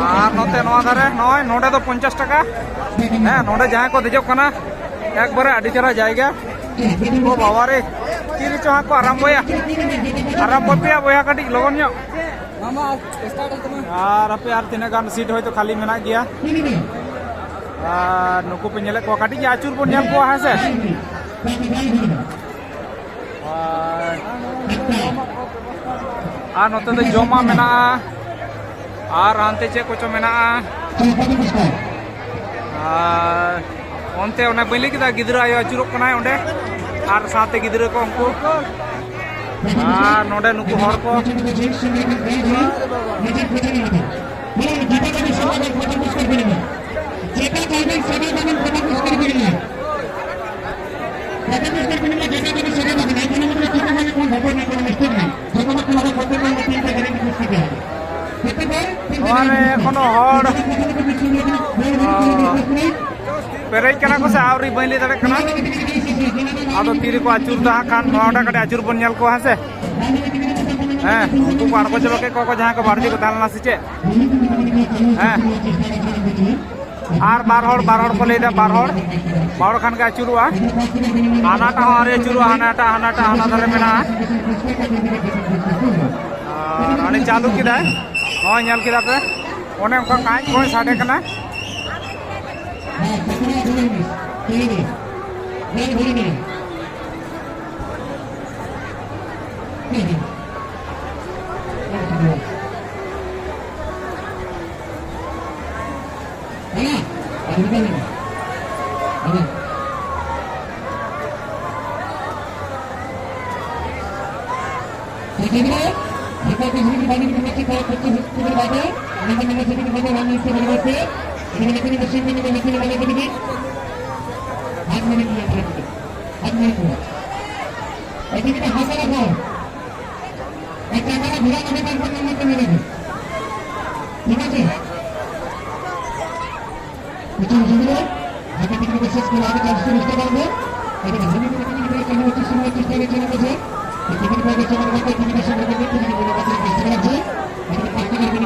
ᱟᱨ ᱱᱚᱛᱮ ᱱᱚᱣᱟ ᱫᱷᱟᱨᱮ ᱱᱚᱜᱼᱚᱭ ᱱᱚᱰᱮ ᱫᱚ ᱯᱚᱧᱪᱟᱥ ᱴᱟᱠᱟ᱾ ᱦᱮᱸ, ᱱᱚᱰᱮ ᱡᱟᱦᱟᱸᱭ ᱠᱚ ᱫᱮᱡᱚᱜ ᱠᱟᱱᱟ, ᱮᱠᱵᱟᱨᱮ ᱟᱹᱰᱤ ᱪᱮᱦᱨᱟ ᱡᱟᱭᱜᱟ᱾ ᱳ ᱵᱟᱵᱟ ᱨᱮ, ᱛᱤ ᱨᱮᱪᱚ ᱦᱟᱸᱜ ᱠᱚ ᱟᱨᱟᱢᱵᱚᱭᱟ, ᱟᱨᱟᱢᱵᱚᱭ ᱯᱮᱭᱟ ᱵᱚᱭᱦᱟ ᱠᱟᱹᱴᱤᱡ ᱞᱚᱜᱚᱱ ᱧᱚᱜ᱾ ᱟᱨ ᱦᱟᱯᱮ ᱟᱨ ᱛᱤᱱᱟᱹᱜ ᱜᱟᱱ ᱥᱤᱴ ᱦᱚᱭᱛᱳ ᱠᱷᱟᱹᱞᱤ ᱢᱮᱱᱟᱜ ᱜᱮᱭᱟ᱾ ᱟᱨ ᱱᱩᱠᱩ ᱯᱮ ᱧᱮᱞᱮᱫ ᱠᱚᱣᱟ, ᱠᱟᱹᱴᱤᱡ ᱜᱮ ᱟᱹᱪᱩᱨ ᱵᱚᱱ ᱧᱮᱞ ᱠᱚᱣᱟ, ᱦᱮᱸ ᱥᱮ? ᱟᱨ, ᱟᱨ ᱱᱚᱛᱮ ᱫᱚ ᱡᱚᱢᱟᱜ ᱢᱮᱱᱟᱜᱼᱟ᱾ ᱟᱨ ᱦᱟᱱᱛᱮ ᱪᱮᱫ ᱠᱚᱪᱚ ᱢᱮᱱᱟᱜᱼᱟ᱾ ᱟᱨ ᱚᱱᱛᱮ ᱚᱱᱮ ᱵᱟᱹᱧ ᱞᱟᱹᱭ ᱠᱮᱫᱟ, ᱜᱤᱫᱽᱨᱟᱹ ᱟᱭᱳ ᱟᱹᱪᱩᱨᱚᱜ ᱠᱟᱱᱟᱭ ᱚᱸᱰᱮ, ᱟᱨ ᱥᱟᱶᱛᱮ ᱜᱤᱫᱽᱨᱟᱹ ᱠᱚ ᱩᱱᱠᱩ᱾ ᱟᱨ ᱱᱚᱰᱮ ᱱᱩᱠᱩ ᱦᱚᱲ ᱠᱚ᱾ ᱱᱚᱣᱟ ᱨᱮ ᱦᱚᱲ ᱯᱮᱨᱮᱡ ᱠᱟᱱᱟ ᱠᱚ ᱥᱮ ᱟᱹᱣᱨᱤ, ᱵᱟᱹᱧ ᱞᱟᱹᱭ ᱫᱟᱲᱮᱭᱟᱜ ᱠᱟᱱᱟ᱾ ᱟᱫᱚ ᱛᱤ ᱨᱮᱠᱚ ᱟᱹᱪᱩᱨ ᱫᱟ ᱦᱟᱸᱜ ᱠᱷᱟᱱ, ᱱᱚᱰᱮ ᱠᱟᱹᱴᱤᱡ ᱟᱹᱪᱩᱨ ᱵᱚᱱ ᱧᱮᱞ ᱠᱚᱣᱟ, ᱦᱮᱸ ᱥᱮ᱾ ᱦᱮᱸ, ᱩᱱᱠᱩ ᱠᱚ ᱟᱬᱜᱚ ᱪᱟᱵᱟ ᱠᱮᱫ ᱠᱚᱣᱟ ᱠᱚ, ᱡᱟᱦᱟᱸᱭ ᱠᱚ ᱵᱟᱹᱲᱛᱤ ᱠᱚ ᱛᱟᱦᱮᱸ ᱞᱮᱱᱟ ᱥᱮ ᱪᱮᱫ? ᱦᱮᱸ, ᱟᱨ ᱵᱟᱨ ᱦᱚᱲ, ᱵᱟᱨ ᱦᱚᱲ ᱠᱚ ᱞᱟᱹᱭᱫᱟ, ᱵᱟᱨ ᱦᱚᱲ, ᱵᱟᱨ ᱦᱚᱲ ᱠᱷᱟᱱ ᱜᱮ ᱟᱹᱪᱩᱨᱚᱜᱼᱟ᱾ ᱦᱟᱱᱟᱴᱟᱜ ᱦᱚᱸ ᱟᱹᱣᱨᱤ ᱟᱹᱪᱩᱨᱚᱜᱼᱟ, ᱦᱟᱱᱟᱴᱟᱜ, ᱦᱟᱱᱟᱴᱟᱜ, ᱦᱟᱱᱟ ᱫᱷᱟᱨᱮ ᱢᱮᱱᱟᱜᱼᱟ᱾ ᱟᱨ ᱦᱟᱱᱮ ᱪᱟᱹᱞᱩ ᱠᱮᱫᱟᱭ, ᱱᱚᱜᱼᱚᱭ ᱧᱮᱞ ᱠᱮᱫᱟ ᱯᱮ, ᱚᱱᱮ ᱚᱱᱠᱟ ᱠᱟᱸᱪ ᱠᱚᱭ ᱥᱟᱰᱮ ᱠᱟᱱᱟ᱾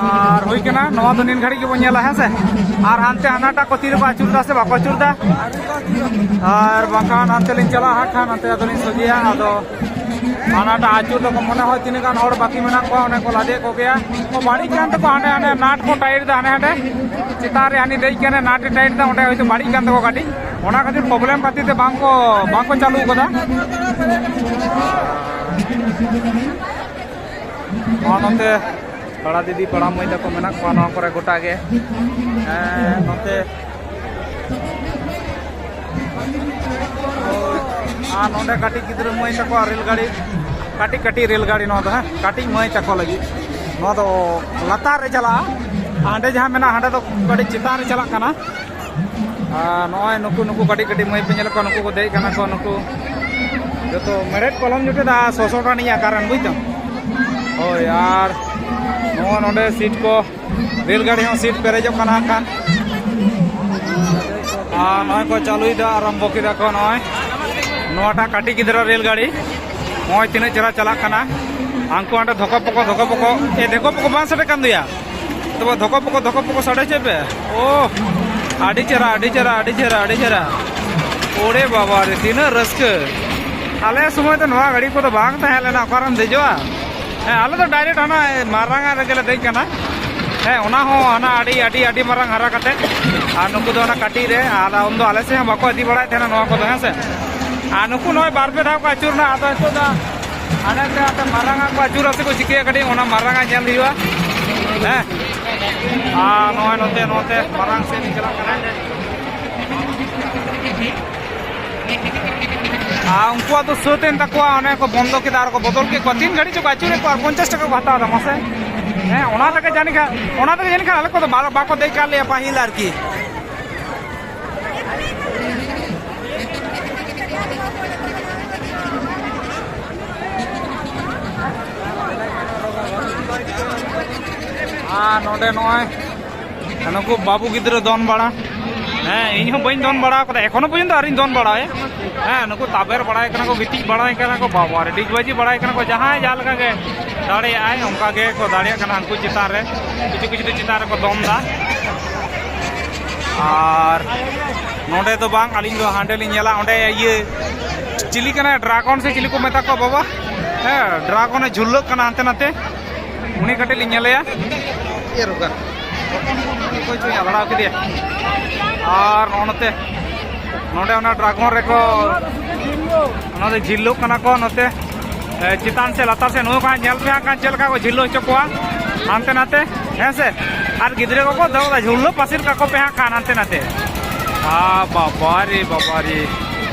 ᱟᱨ ᱦᱩᱭ ᱠᱟᱱᱟ, ᱱᱚᱣᱟ ᱫᱚ ᱱᱤᱱ ᱜᱷᱟᱹᱲᱤᱡ ᱜᱮᱵᱚᱱ ᱧᱮᱞᱟ, ᱦᱮᱸ ᱥᱮ᱾ ᱟᱨ ᱦᱟᱱᱛᱮ ᱦᱟᱱᱟᱴᱟᱜ ᱠᱚ ᱛᱤ ᱨᱮᱠᱚ ᱟᱹᱪᱩᱨ ᱫᱟ ᱥᱮ ᱵᱟᱠᱚ ᱟᱹᱪᱩᱨ ᱫᱟ, ᱟᱨ ᱵᱟᱝᱠᱷᱟᱱ ᱦᱟᱱᱛᱮ ᱞᱤᱧ ᱪᱟᱞᱟᱜᱼᱟ ᱦᱟᱸᱜ ᱠᱷᱟᱱ, ᱦᱟᱱᱛᱮ ᱟᱫᱚ ᱞᱤᱧ ᱥᱚᱡᱷᱮᱭᱟ᱾ ᱟᱫᱚ ᱦᱟᱱᱟᱴᱟᱜ ᱟᱹᱪᱩᱨ ᱫᱚᱠᱚ ᱢᱚᱱᱮ ᱦᱚᱭ ᱛᱤᱱᱟᱹᱜ ᱜᱟᱱ ᱦᱚᱲ ᱵᱟᱹᱠᱤ ᱢᱮᱱᱟᱜ ᱠᱚᱣᱟ, ᱚᱱᱮ ᱠᱚ ᱞᱟᱫᱮᱭᱮᱫ ᱠᱚᱜᱮᱭᱟ᱾ ᱠᱚ ᱵᱟᱹᱲᱤᱡ ᱠᱟᱱ ᱛᱟᱠᱚᱣᱟ, ᱦᱟᱸᱰᱮ ᱦᱟᱸᱰᱮ ᱱᱟᱴ ᱠᱚ ᱴᱟᱭᱤᱴ ᱫᱟ, ᱦᱟᱸᱰᱮ ᱦᱟᱸᱰᱮ ᱪᱮᱛᱟᱱ ᱨᱮ ᱦᱟᱹᱱᱤ ᱫᱮᱡ ᱠᱟᱱᱟ, ᱱᱟᱴ ᱮ ᱴᱟᱭᱤᱴ ᱫᱟ, ᱚᱸᱰᱮ ᱦᱚᱭᱛᱳ ᱵᱟᱹᱲᱤᱡ ᱠᱟᱱ ᱛᱟᱠᱚᱣᱟ ᱜᱟᱹᱰᱤ, ᱚᱱᱟ ᱠᱷᱟᱹᱛᱤᱨ ᱯᱨᱚᱵᱞᱮᱢ ᱠᱷᱟᱹᱛᱤᱨ ᱛᱮ ᱵᱟᱝ ᱠᱚ, ᱵᱟᱝ ᱠᱚ ᱪᱟᱹᱞᱩ ᱠᱟᱫᱟ᱾ ᱱᱚᱣᱟ ᱱᱚᱛᱮ ᱯᱟᱲᱟ ᱫᱤᱫᱤ, ᱯᱟᱲᱟ ᱢᱟᱹᱭ ᱛᱟᱠᱚ ᱢᱮᱱᱟᱜ ᱠᱚᱣᱟ ᱱᱚᱣᱟ ᱠᱚᱨᱮ ᱜᱚᱴᱟ ᱜᱮ᱾ ᱦᱮᱸ, ᱱᱚᱛᱮ ᱟᱨ ᱱᱚᱰᱮ ᱠᱟᱹᱴᱤᱡ ᱜᱤᱫᱽᱨᱟᱹ ᱢᱟᱹᱭ ᱛᱟᱠᱚᱣᱟᱜ ᱨᱮᱹᱞ ᱜᱟᱹᱲᱤ, ᱠᱟᱹᱴᱤᱡ ᱠᱟᱹᱴᱤᱡ ᱨᱮᱹᱞ ᱜᱟᱹᱲᱤ ᱱᱚᱣᱟ ᱫᱚ, ᱦᱮᱸ, ᱠᱟᱹᱴᱤᱡ ᱢᱟᱹᱭ ᱛᱟᱠᱚ ᱞᱟᱹᱜᱤᱫ᱾ ᱱᱚᱣᱟ ᱫᱚ ᱞᱟᱛᱟᱨ ᱨᱮ ᱪᱟᱞᱟᱜᱼᱟ, ᱦᱟᱸᱰᱮ ᱡᱟᱦᱟᱸ ᱢᱮᱱᱟᱜᱼᱟ, ᱦᱟᱸᱰᱮ ᱫᱚ ᱠᱟᱹᱴᱤᱡ ᱪᱮᱛᱟᱱ ᱨᱮ ᱪᱟᱞᱟᱜ ᱠᱟᱱᱟ᱾ ᱟᱨ ᱱᱚᱜᱼᱚᱭ ᱱᱩᱠᱩ, ᱱᱩᱠᱩ ᱠᱟᱹᱴᱤᱡ ᱠᱟᱹᱴᱤᱡ ᱢᱟᱹᱭ ᱯᱮ ᱧᱮᱞ ᱠᱚᱣᱟ, ᱱᱩᱠᱩ ᱠᱚ ᱫᱮᱡ ᱠᱟᱱᱟ ᱠᱚ, ᱱᱩᱠᱩ ᱡᱚᱛᱚ ᱢᱮᱲᱦᱮᱫ ᱠᱚᱞᱚᱢ ᱡᱚᱴᱮᱫᱟ, ᱥᱚᱥᱚ ᱴᱟᱺᱰᱤᱭᱟ ᱠᱟᱨᱮᱱ, ᱵᱩᱡᱽ ᱫᱟᱢ? ᱦᱳᱭ, ᱟᱨ ᱱᱚᱜᱼᱚ ᱱᱚᱰᱮ ᱥᱤᱴ ᱠᱚ ᱨᱮᱞ ᱜᱟᱹᱰᱤ ᱦᱚᱸ ᱥᱤᱴ ᱯᱮᱨᱮᱡᱚᱜ ᱠᱟᱱᱟ ᱦᱟᱸᱜ ᱠᱷᱟᱱ᱾ ᱟᱨ ᱱᱚᱜᱼᱚᱭ ᱠᱚ ᱪᱟᱹᱞᱩᱭᱮᱫᱟ, ᱟᱨᱟᱢᱵᱚ ᱠᱮᱫᱟ ᱠᱚ ᱱᱚᱜᱼᱚᱭ ᱱᱚᱣᱟᱴᱟᱜ ᱠᱟᱹᱴᱤᱡ ᱜᱤᱫᱽᱨᱟᱹ ᱨᱮᱞ ᱜᱟᱹᱰᱤ᱾ ᱱᱚᱜᱼᱚᱭ ᱛᱤᱱᱟᱹᱜ ᱪᱮᱦᱨᱟ ᱪᱟᱞᱟᱜ ᱠᱟᱱᱟ᱾ ᱦᱟᱱᱠᱩ ᱦᱟᱸᱰᱮ ᱫᱷᱚᱠᱚ ᱯᱚᱠᱚ, ᱫᱷᱚᱠᱚ ᱯᱚᱠᱚ, ᱮ, ᱫᱷᱚᱠᱚ ᱯᱚᱠᱚ ᱵᱟᱝ ᱥᱟᱰᱮ ᱠᱟᱱ ᱫᱚᱭᱟ? ᱛᱚᱵᱮ ᱫᱷᱚᱠᱚ ᱯᱚᱠᱚ, ᱫᱷᱚᱠᱚ ᱯᱚᱠᱚ ᱥᱟᱰᱮ ᱦᱚᱪᱚᱭ ᱯᱮ᱾ ᱳ, ᱟᱹᱰᱤ ᱪᱮᱦᱨᱟ, ᱟᱹᱰᱤ ᱪᱮᱦᱨᱟ, ᱟᱹᱰᱤ ᱪᱮᱦᱨᱟ, ᱟᱹᱰᱤ ᱪᱮᱦᱨᱟ᱾ ᱳᱨᱮ ᱵᱟᱵᱟ ᱨᱮ, ᱛᱤᱱᱟᱹᱜ ᱨᱟᱹᱥᱠᱟᱹ! ᱟᱞᱮ ᱥᱚᱢᱚᱭ ᱫᱚ ᱱᱚᱣᱟ ᱜᱟᱹᱰᱤ ᱠᱚᱫᱚ ᱵᱟᱝ ᱛᱟᱦᱮᱸ ᱞᱮᱱᱟ, ᱚᱠᱟᱨᱮᱢ ᱫᱮᱡᱚᱜᱼᱟ? ᱦᱮᱸ, ᱟᱞᱮ ᱫᱚ direct ᱦᱟᱱᱟ ᱢᱟᱨᱟᱝ ᱟᱜ ᱨᱮᱜᱮ ᱞᱮ ᱫᱮᱡ ᱠᱟᱱᱟ᱾ ᱦᱮᱸ, ᱚᱱᱟ ᱦᱚᱸ ᱦᱟᱱᱟ ᱟᱹᱰᱤ, ᱟᱹᱰᱤ, ᱟᱹᱰᱤ ᱢᱟᱨᱟᱝ ᱦᱟᱨᱟ ᱠᱟᱛᱮ᱾ ᱟᱨ ᱱᱩᱠᱩ ᱫᱚ ᱚᱱᱟ ᱠᱟᱹᱴᱤᱡ ᱨᱮ, ᱟᱨ ᱩᱱᱫᱚ ᱟᱞᱮ ᱥᱮᱫ ᱦᱚᱸ ᱵᱟᱠᱚ ᱤᱫᱤ ᱵᱟᱲᱟᱭᱮᱫ ᱛᱟᱦᱮᱱᱟ ᱱᱚᱣᱟ ᱠᱚᱫᱚ, ᱦᱮᱸ ᱥᱮ᱾ ᱟᱨ ᱱᱩᱠᱩ ᱱᱚᱜᱼᱚᱭ ᱵᱟᱨ ᱯᱮ ᱫᱷᱟᱣ ᱠᱚ ᱟᱹᱪᱩᱨᱱᱟ, ᱟᱫᱚ ᱱᱤᱛᱚᱜ ᱫᱚ ᱦᱟᱱᱮ ᱛᱮ ᱟᱯᱮ ᱢᱟᱨᱟᱝ ᱟᱜ ᱠᱚ ᱟᱹᱪᱩᱨᱟ ᱥᱮ ᱠᱚ ᱪᱤᱠᱟᱹᱭᱟ, ᱠᱟᱹᱴᱤᱡ ᱚᱱᱟ ᱢᱟᱨᱟᱝ ᱟᱜ ᱧᱮᱞ ᱦᱩᱭᱩᱜᱼᱟ᱾ ᱦᱮᱸ, ᱟᱨ ᱱᱚᱜᱼᱚᱭ ᱱᱚᱛᱮ, ᱱᱚᱛᱮ ᱢᱟᱨᱟᱝ ᱥᱮᱫ ᱤᱧ ᱪᱟᱞᱟᱜ ᱠᱟᱱᱟ᱾ ᱟᱨ ᱩᱱᱠᱩᱣᱟᱜ ᱫᱚ ᱥᱟᱹᱛ ᱮᱱ ᱛᱟᱠᱚᱣᱟ, ᱚᱱᱮ ᱠᱚ ᱵᱚᱱᱫᱚ ᱠᱮᱫᱟ ᱟᱨ ᱠᱚ ᱵᱚᱫᱚᱞ ᱠᱮᱫ ᱠᱚᱣᱟ᱾ ᱛᱤᱱ ᱜᱷᱟᱹᱲᱤᱡ ᱪᱚᱠᱚ ᱟᱹᱪᱩᱨᱮᱫ ᱠᱚᱣᱟ ᱟᱨ ᱯᱚᱧᱪᱟᱥ ᱴᱟᱠᱟ ᱠᱚ ᱦᱟᱛᱟᱣ ᱮᱫᱟ, ᱢᱟᱥᱮ᱾ ᱦᱮᱸ, ᱚᱱᱟ ᱛᱮᱜᱮ ᱡᱟᱹᱱᱤᱡ ᱠᱷᱟᱱ, ᱚᱱᱟ ᱛᱮᱜᱮ ᱡᱟᱹᱱᱤᱡ ᱠᱷᱟᱱ ᱟᱞᱮ ᱠᱚᱫᱚ ᱵᱟ-, ᱵᱟᱠᱚ ᱫᱮᱡ ᱠᱟᱜ ᱞᱮᱭᱟ ᱯᱟᱹᱦᱤᱞ ᱟᱨᱠᱤ᱾ ᱟᱨ ᱱᱚᱰᱮ ᱱᱚᱜᱼᱚᱭ ᱱᱩᱠᱩ ᱵᱟᱹᱵᱩ ᱜᱤᱫᱽᱨᱟᱹ ᱫᱚᱱ ᱵᱟᱲᱟ᱾ ᱦᱮᱸ, ᱤᱧ ᱦᱚᱸ ᱵᱟᱹᱧ ᱫᱚᱱ ᱵᱟᱲᱟ ᱟᱠᱟᱫᱟ, ᱮᱠᱷᱚᱱᱳ ᱯᱚᱨᱡᱚᱱᱛᱚ ᱟᱹᱣᱨᱤᱧ ᱫᱚᱱ ᱵᱟᱲᱟᱭᱟ᱾ ᱦᱮᱸ, ᱱᱩᱠᱩ ᱛᱟᱵᱮᱨ ᱵᱟᱲᱟᱭ ᱠᱟᱱᱟ ᱠᱚ, ᱜᱤᱛᱤᱡ ᱵᱟᱲᱟᱭ ᱠᱟᱱᱟ ᱠᱚ, ᱵᱟᱵᱟ ᱨᱮ, ᱰᱤᱜᱽᱵᱟᱡᱤ ᱵᱟᱲᱟᱭ ᱠᱟᱱᱟ ᱠᱚ᱾ ᱡᱟᱦᱟᱸᱭ ᱡᱟᱦᱟᱸ ᱞᱮᱠᱟ ᱜᱮ ᱫᱟᱲᱮᱭᱟᱜᱼᱟᱭ, ᱚᱱᱠᱟ ᱜᱮ ᱠᱚ ᱫᱟᱲᱮᱭᱟᱜ ᱠᱟᱱᱟ ᱦᱟᱹᱱᱠᱩ ᱪᱮᱛᱟᱱ ᱨᱮ᱾ ᱠᱤᱪᱷᱩ ᱠᱤᱪᱷᱩ ᱫᱚ ᱪᱮᱛᱟᱱ ᱨᱮᱠᱚ ᱫᱚᱱ ᱮᱫᱟ᱾ ᱟᱨ ᱱᱚᱰᱮ ᱫᱚ ᱵᱟᱝ, ᱟᱹᱞᱤᱧ ᱫᱚ ᱦᱟᱸᱰᱮ ᱞᱤᱧ ᱧᱮᱞᱟ, ᱚᱸᱰᱮ ᱤᱭᱟᱹ ᱪᱤᱞᱤ ᱠᱟᱱᱟᱭ, ᱰᱨᱟᱜᱚᱱ ᱥᱮ ᱪᱤᱞᱤ ᱠᱚ ᱢᱮᱛᱟ ᱠᱚᱣᱟ ᱵᱟᱵᱟ? ᱦᱮᱸ, ᱰᱨᱟᱜᱚᱱᱮ ᱡᱷᱩᱞᱟᱹᱜ ᱠᱟᱱᱟ ᱦᱟᱱᱛᱮ ᱱᱟᱛᱮ᱾ ᱩᱱᱤ ᱠᱟᱹᱴᱤᱡ ᱞᱤᱧ ᱧᱮᱞᱮᱭᱟ᱾ ᱤᱭᱟᱹ ᱨᱩᱜᱟ᱾ ᱚᱠᱚᱭ ᱪᱚᱭ ᱟᱫᱲᱟᱣ ᱠᱮᱫᱮᱭᱟ᱾ ᱟᱨ ᱱᱚᱜᱼᱚ ᱱᱚᱛᱮ, ᱱᱚᱰᱮ ᱚᱱᱟ ᱰᱨᱟᱜᱚᱱ ᱨᱮᱠᱚ, ᱚᱱᱟ ᱫᱚ ᱡᱷᱤᱞᱞᱟᱹᱜ ᱠᱟᱱᱟ ᱠᱚ ᱱᱚᱛᱮ, ᱮ, ᱪᱮᱛᱟᱱ ᱥᱮᱫ ᱞᱟᱛᱟᱨ ᱥᱮᱫ᱾ ᱱᱚᱜᱼᱚ ᱱᱚᱝᱠᱟ ᱧᱮᱞ ᱯᱮ ᱦᱟᱸᱜ ᱠᱷᱟᱱ ᱪᱮᱫ ᱞᱮᱠᱟ ᱠᱚ ᱡᱷᱤᱞᱞᱟᱹ ᱦᱚᱪᱚ ᱠᱚᱣᱟ ᱦᱟᱱᱛᱮ ᱱᱟᱛᱮ, ᱦᱮᱸ ᱥᱮ᱾ ᱟᱨ ᱜᱤᱫᱽᱨᱟᱹ ᱠᱚᱠᱚ ᱫᱚᱦᱚ ᱠᱟᱫᱟ, ᱡᱷᱩᱞᱞᱟᱹ ᱯᱟᱹᱥᱤᱨ ᱠᱟᱠᱚ ᱯᱮ ᱦᱟᱸᱜ ᱠᱷᱟᱱ ᱦᱟᱱᱛᱮ ᱱᱟᱛᱮ᱾ ᱟ, ᱵᱟᱵᱟ ᱨᱮ, ᱵᱟᱵᱟ ᱨᱮ᱾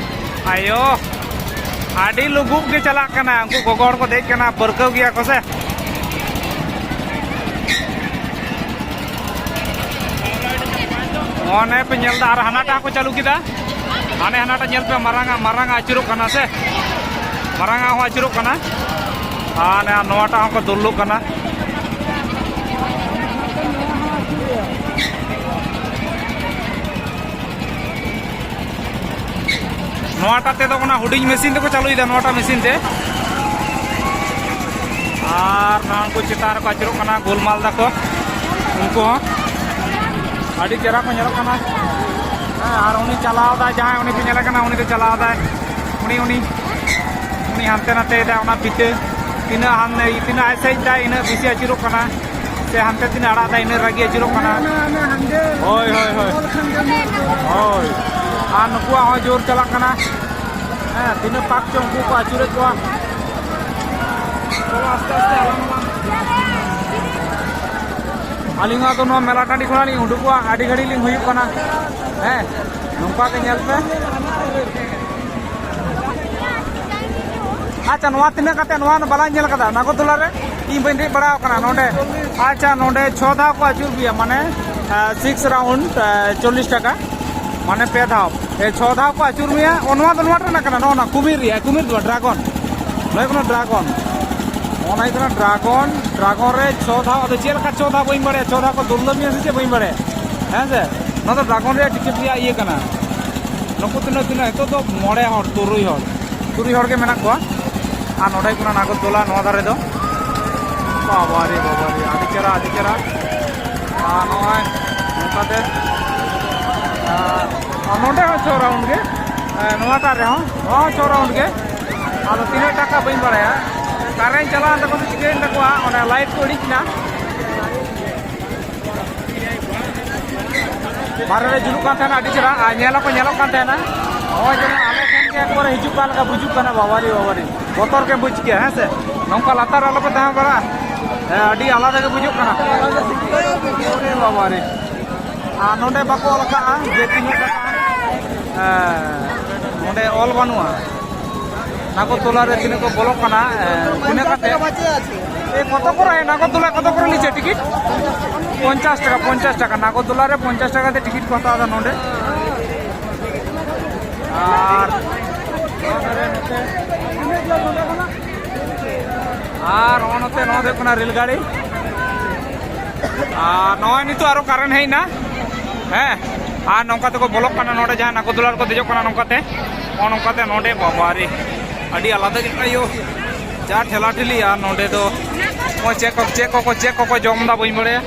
ᱟᱭᱳ, ᱟᱹᱰᱤ ᱞᱩᱜᱩᱵ ᱜᱮ ᱪᱟᱞᱟᱜ ᱠᱟᱱᱟ᱾ ᱩᱱᱠᱩ ᱜᱚᱜᱚ ᱦᱚᱲ ᱠᱚ ᱫᱮᱡ ᱠᱟᱱᱟ, ᱯᱟᱹᱨᱠᱟᱹᱣ ᱜᱮᱭᱟ ᱠᱚ ᱥᱮ᱾ ᱚᱱᱮ ᱯᱮ ᱧᱮᱞ ᱫᱟ, ᱟᱨ ᱦᱟᱱᱟᱴᱟᱜ ᱦᱚᱸᱠᱚ ᱪᱟᱹᱞᱩ ᱠᱮᱫᱟ᱾ ᱦᱟᱱᱮ ᱦᱟᱱᱟᱴᱟᱜ ᱧᱮᱞ ᱯᱮ, ᱢᱟᱨᱟᱝ ᱟᱜ, ᱢᱟᱨᱟᱝ ᱟᱜ ᱟᱹᱪᱩᱨᱚᱜ ᱠᱟᱱᱟ ᱥᱮ, ᱢᱟᱨᱟᱝ ᱟᱜ ᱦᱚᱸ ᱟᱹᱪᱩᱨᱚᱜ ᱠᱟᱱᱟ᱾ ᱟᱨ ᱱᱚᱣᱟᱴᱟᱜ ᱦᱚᱸᱠᱚ ᱫᱩᱞᱩᱜ ᱠᱟᱱᱟ᱾ ᱱᱚᱣᱟᱴᱟᱜ ᱛᱮᱫᱚ ᱚᱱᱟ ᱦᱩᱰᱤᱧ ᱢᱮᱥᱤᱱ ᱛᱮᱠᱚ ᱪᱟᱹᱞᱩᱭᱮᱫᱟ, ᱱᱚᱣᱟᱴᱟᱜ ᱢᱮᱥᱤᱱ ᱛᱮ᱾ ᱟᱨ ᱱᱟᱦᱟᱜ ᱩᱱᱠᱩ ᱪᱮᱛᱟᱱ ᱨᱮᱠᱚ ᱟᱹᱪᱩᱨᱚᱜ ᱠᱟᱱᱟ, ᱜᱳᱞᱢᱟᱞ ᱫᱟᱠᱚ ᱩᱱᱠᱩ ᱦᱚᱸ᱾ ᱟᱹᱰᱤ ᱪᱮᱦᱨᱟ ᱠᱚ ᱧᱮᱞᱚᱜ ᱠᱟᱱᱟ᱾ ᱦᱮᱸ, ᱟᱨ ᱩᱱᱤ ᱪᱟᱞᱟᱣ ᱫᱟᱭ, ᱡᱟᱦᱟᱸᱭ ᱩᱱᱤ ᱯᱮ ᱧᱮᱞᱮ ᱠᱟᱱᱟ, ᱩᱱᱤ ᱫᱚ ᱪᱟᱞᱟᱣ ᱫᱟᱭ᱾ ᱩᱱᱤ, ᱩᱱᱤ, ᱩᱱᱤ ᱦᱟᱱᱛᱮ ᱱᱟᱛᱮᱭᱮᱫᱟ ᱚᱱᱟ ᱯᱷᱤᱛᱟᱹ᱾ ᱛᱤᱱᱟᱹᱜ ᱦᱟᱱ-, ᱛᱤᱱᱟᱹᱜ ᱟᱡ ᱥᱮᱫ ᱫᱟᱭ, ᱤᱱᱟᱹᱜ ᱵᱮᱥᱤ ᱟᱹᱪᱩᱨᱚᱜ ᱠᱟᱱᱟ᱾ ᱥᱮ ᱦᱟᱱᱛᱮ ᱛᱤᱱᱟᱹᱜ ᱟᱲᱟᱜ ᱫᱟᱭ, ᱤᱱᱟᱹᱜ ᱨᱟᱹᱜᱤ ᱟᱹᱪᱩᱨᱚᱜ ᱠᱟᱱᱟ᱾ ᱦᱳᱭ, ᱦᱳᱭ, ᱦᱳᱭ᱾ ᱦᱳᱭ᱾ ᱟᱨ ᱱᱩᱠᱩᱣᱟᱜ ᱦᱚᱸ ᱡᱳᱨ ᱪᱟᱞᱟᱜ ᱠᱟᱱᱟ᱾ ᱦᱮᱸ, ᱛᱤᱱᱟᱹᱜ ᱯᱟᱠ ᱪᱚ ᱩᱱᱠᱩ ᱠᱚ ᱟᱹᱪᱩᱨᱮᱫ ᱠᱚᱣᱟ᱾ ᱪᱚᱞᱚ, ᱟᱥᱛᱮ ᱟᱥᱛᱮ ᱟᱞᱟᱝ ᱦᱚᱸᱞᱟᱝ᱾ ᱟᱹᱞᱤᱧ ᱦᱚᱸ ᱟᱫᱚ ᱱᱚᱣᱟ ᱢᱮᱞᱟ ᱴᱟᱺᱰᱤ ᱠᱷᱚᱱᱟᱜ ᱞᱤᱧ ᱩᱰᱩᱠᱚᱜᱼᱟ, ᱟᱹᱰᱤ ᱜᱷᱟᱹᱲᱤᱡ ᱞᱤᱧ ᱦᱩᱭᱩᱜ ᱠᱟᱱᱟ᱾ ᱦᱮᱸ, ᱱᱚᱝᱠᱟ ᱜᱮ ᱧᱮᱞ ᱯᱮ᱾ ᱟᱪᱪᱷᱟ, ᱱᱚᱣᱟ ᱛᱤᱱᱟᱹᱜ ᱠᱟᱛᱮ? ᱱᱚᱣᱟ ᱵᱟᱞᱟᱧ ᱧᱮᱞ ᱠᱟᱫᱟ, ᱱᱟᱜᱚᱨᱫᱚᱞᱟ ᱨᱮ ᱤᱧ ᱵᱟᱹᱧ ᱫᱮᱡ ᱵᱟᱲᱟ ᱟᱠᱟᱱᱟ ᱱᱚᱰᱮ᱾ ᱟᱪᱪᱷᱟ, ᱱᱚᱰᱮ ᱪᱷᱚ ᱫᱷᱟᱣ ᱠᱚ ᱟᱹᱪᱩᱨ ᱜᱮᱭᱟ, ᱢᱟᱱᱮ, ᱟ, ᱥᱤᱠᱥ ᱨᱟᱣᱩᱱᱰ, ᱟ, ᱪᱚᱞᱞᱤᱥ ᱴᱟᱠᱟ, ᱢᱟᱱᱮ ᱯᱮ ᱫᱷᱟᱣ, ᱮ, ᱪᱷᱚ ᱫᱷᱟᱣ ᱠᱚ ᱟᱹᱪᱩᱨ ᱢᱮᱭᱟ᱾ ᱚ, ᱱᱚᱣᱟ ᱫᱚ ᱱᱚᱣᱟ ᱴᱷᱮᱱ ᱠᱟᱱᱟ, ᱱᱚᱜᱼᱚ ᱱᱚᱣᱟ ᱠᱩᱢᱤᱨ ᱨᱮᱭᱟᱜ, ᱠᱩᱢᱤᱨ ᱫᱚ ᱵᱟᱝ, ᱰᱨᱟᱜᱚᱱ, ᱱᱚᱣᱟ ᱦᱩᱭᱩᱜ ᱠᱟᱱᱟ ᱰᱨᱟᱜᱚᱱ᱾ ᱱᱚᱣᱟ ᱦᱩᱭᱩᱜ ᱠᱟᱱᱟ ᱰᱨᱟᱜᱚᱱ, ᱰᱨᱟᱜᱚᱱ ᱨᱮ ᱪᱷᱚ ᱫᱷᱟᱣ, ᱟᱫᱚ ᱪᱮᱫ ᱞᱮᱠᱟ ᱪᱷᱚ ᱫᱷᱟᱣ ᱵᱟᱹᱧ ᱵᱟᱲᱟᱭᱟ, ᱪᱷᱚ ᱫᱷᱟᱣ ᱠᱚ ᱫᱩᱨᱞᱟᱹᱵ ᱢᱮᱭᱟ ᱥᱮ ᱪᱮᱫ ᱵᱟᱹᱧ ᱵᱟᱲᱟᱭᱟ, ᱦᱮᱸ ᱥᱮ? ᱱᱚᱣᱟ ᱫᱚ ᱰᱨᱟᱜᱚᱱ ᱨᱮᱭᱟᱜ ᱴᱤᱠᱤᱴ ᱨᱮᱭᱟᱜ ᱤᱭᱟᱹ ᱠᱟᱱᱟ᱾ ᱱᱩᱠᱩ ᱛᱤᱱᱟᱹᱜ, ᱛᱤᱱᱟᱹᱜ? ᱱᱤᱛᱚᱜ ᱫᱚ ᱢᱚᱬᱮ ᱦᱚᱲ, ᱛᱩᱨᱩᱭ ᱦᱚᱲ, ᱛᱩᱨᱩᱭ ᱦᱚᱲ ᱜᱮ ᱢᱮᱱᱟᱜ ᱠᱚᱣᱟ᱾ ᱟᱨ ᱱᱚᱰᱮ ᱦᱩᱭᱩᱜ ᱠᱟᱱᱟ ᱱᱟᱜᱚᱨᱫᱚᱞᱟ ᱱᱚᱣᱟ ᱫᱷᱟᱨᱮ ᱫᱚ᱾ ᱵᱟᱵᱟ ᱨᱮ, ᱵᱟᱵᱟ ᱨᱮ, ᱟᱹᱰᱤ ᱪᱮᱦᱨᱟ, ᱟᱹᱰᱤ ᱪᱮᱦᱨᱟ᱾ ᱟᱨ ᱱᱚᱜᱼᱚᱭ ᱱᱚᱝᱠᱟᱛᱮ, ᱟᱨ ᱱᱚᱰᱮ ᱦᱚᱸ ᱪᱷᱚ ᱨᱟᱣᱩᱱᱰ ᱜᱮ, ᱱᱚᱣᱟᱴᱟᱜ ᱨᱮᱦᱚᱸ, ᱱᱚᱣᱟ ᱦᱚᱸ ᱪᱷᱚ ᱨᱟᱣᱩᱱᱰ ᱜᱮ᱾ ᱟᱫᱚ ᱛᱤᱱᱟᱹᱜ ᱴᱟᱠᱟ ᱵᱟᱹᱧ ᱵᱟᱲᱟᱭᱟ, ᱠᱟᱨᱮᱱᱴ ᱪᱟᱞᱟᱣᱮᱱ ᱛᱟᱠᱚ ᱥᱮ ᱪᱤᱠᱟᱹᱭᱮᱱ ᱛᱟᱠᱚᱣᱟ, ᱚᱱᱟ ᱞᱟᱭᱤᱴ ᱠᱚ ᱤᱲᱤᱡ ᱮᱱᱟ᱾ ᱵᱟᱦᱨᱮ ᱨᱮ ᱡᱩᱞᱩᱜ ᱠᱟᱱ ᱛᱟᱦᱮᱱᱟ, ᱟᱹᱰᱤ ᱪᱮᱦᱨᱟ, ᱟᱨ ᱧᱮᱞ ᱦᱚᱸᱠᱚ ᱧᱮᱞᱚᱜ ᱠᱟᱱ ᱛᱟᱦᱮᱱᱟ᱾ ᱱᱚᱜᱼᱚᱭ ᱡᱮᱢᱚᱱ ᱟᱞᱮ ᱴᱷᱮᱱ ᱜᱮ ᱮᱠᱵᱟᱨᱮ ᱦᱤᱡᱩᱜ ᱠᱟᱱ ᱞᱮᱠᱟ ᱵᱩᱡᱩᱜ ᱠᱟᱱᱟ, ᱵᱟᱵᱟᱨᱮ, ᱵᱟᱵᱟᱨᱮ, ᱵᱚᱛᱚᱨ ᱜᱮᱢ ᱵᱩᱡᱽ ᱠᱮᱭᱟ, ᱦᱮᱸ ᱥᱮ? ᱱᱚᱝᱠᱟ ᱞᱟᱛᱟᱨ ᱨᱮ ᱟᱞᱚᱯᱮ ᱛᱟᱦᱮᱸ ᱵᱟᱲᱟᱜᱼᱟ᱾ ᱦᱮᱸ, ᱟᱹᱰᱤ ᱟᱞᱟᱫᱟ ᱜᱮ ᱵᱩᱡᱩᱜ ᱠᱟᱱᱟ᱾ ᱟᱨᱮ ᱵᱟᱵᱟᱨᱮ, ᱟᱨ ᱱᱚᱰᱮ ᱵᱟᱠᱚ ᱚᱞ ᱟᱠᱟᱫᱼᱟ ᱡᱮ ᱛᱤᱱᱟᱹᱜ ᱴᱟᱠᱟ, ᱦᱮᱸ, ᱱᱚᱰᱮ ᱚᱞ ᱵᱟᱹᱱᱩᱜᱼᱟ᱾ ᱱᱟᱜᱚᱨᱫᱚᱞᱟ ᱨᱮ ᱛᱤᱱᱟᱹᱜ ᱠᱚ ᱵᱚᱞᱚᱜ ᱠᱟᱱᱟ, ᱮ, ᱛᱤᱱᱟᱹᱜ ᱠᱟᱛᱮ? ᱮ, ᱠᱚᱛᱚ ᱠᱚᱨᱮ ᱱᱟᱜᱚᱨᱫᱚᱞᱟ ᱠᱚᱛᱚ ᱠᱚᱨᱮ ᱱᱤᱪᱮ ᱴᱤᱠᱤᱴ? ᱯᱚᱧᱪᱟᱥ ᱴᱟᱠᱟ, ᱯᱚᱧᱪᱟᱥ ᱴᱟᱠᱟ᱾ ᱱᱟᱜᱚᱨᱫᱚᱞᱟ ᱨᱮ ᱯᱚᱧᱪᱟᱥ ᱴᱟᱠᱟ ᱛᱮ ᱴᱤᱠᱤᱴ ᱠᱚ ᱦᱟᱛᱟᱣ ᱮᱫᱟ ᱱᱚᱰᱮ᱾ ᱟᱨ, ᱟᱨ ᱱᱚᱜᱼᱚ ᱱᱚᱛᱮ, ᱱᱚᱣᱟ ᱫᱚ ᱦᱩᱭᱩᱜ ᱠᱟᱱᱟ ᱨᱮᱞ ᱜᱟᱹᱲᱤ᱾ ᱟᱨ ᱱᱚᱜᱼᱚᱭ ᱱᱤᱛᱚᱜ ᱟᱨᱚ ᱠᱟᱨᱮᱱᱴ ᱦᱮᱡ ᱮᱱᱟ᱾ ᱦᱮᱸ, ᱟᱨ ᱱᱚᱝᱠᱟ ᱛᱮᱠᱚ ᱵᱚᱞᱚᱜ ᱠᱟᱱᱟ ᱱᱚᱰᱮ, ᱡᱟᱦᱟᱸ ᱱᱟᱜᱚᱨᱫᱚᱞᱟ ᱨᱮᱠᱚ ᱫᱮᱡᱚᱜ ᱠᱟᱱᱟ ᱱᱚᱝᱠᱟᱛᱮ᱾ ᱱᱚᱜᱼᱚ ᱱᱚᱝᱠᱟᱛᱮ ᱱᱚᱰᱮ, ᱵᱟᱵᱟ ᱨᱮ, ᱟᱹᱰᱤ ᱟᱞᱟᱫᱟ ᱜᱮ, ᱟᱭᱳ, ᱡᱟ ᱴᱷᱮᱞᱟ ᱴᱷᱮᱞᱤ᱾ ᱟᱨ ᱱᱚᱰᱮ ᱫᱚ ᱱᱚᱜᱼᱚᱭ ᱪᱮᱫ ᱠᱚ, ᱪᱮᱫ ᱠᱚᱠᱚ, ᱪᱮᱫ ᱠᱚᱠᱚ ᱡᱚᱢ ᱮᱫᱟ ᱵᱟᱹᱧ ᱵᱟᱲᱟᱭᱟ᱾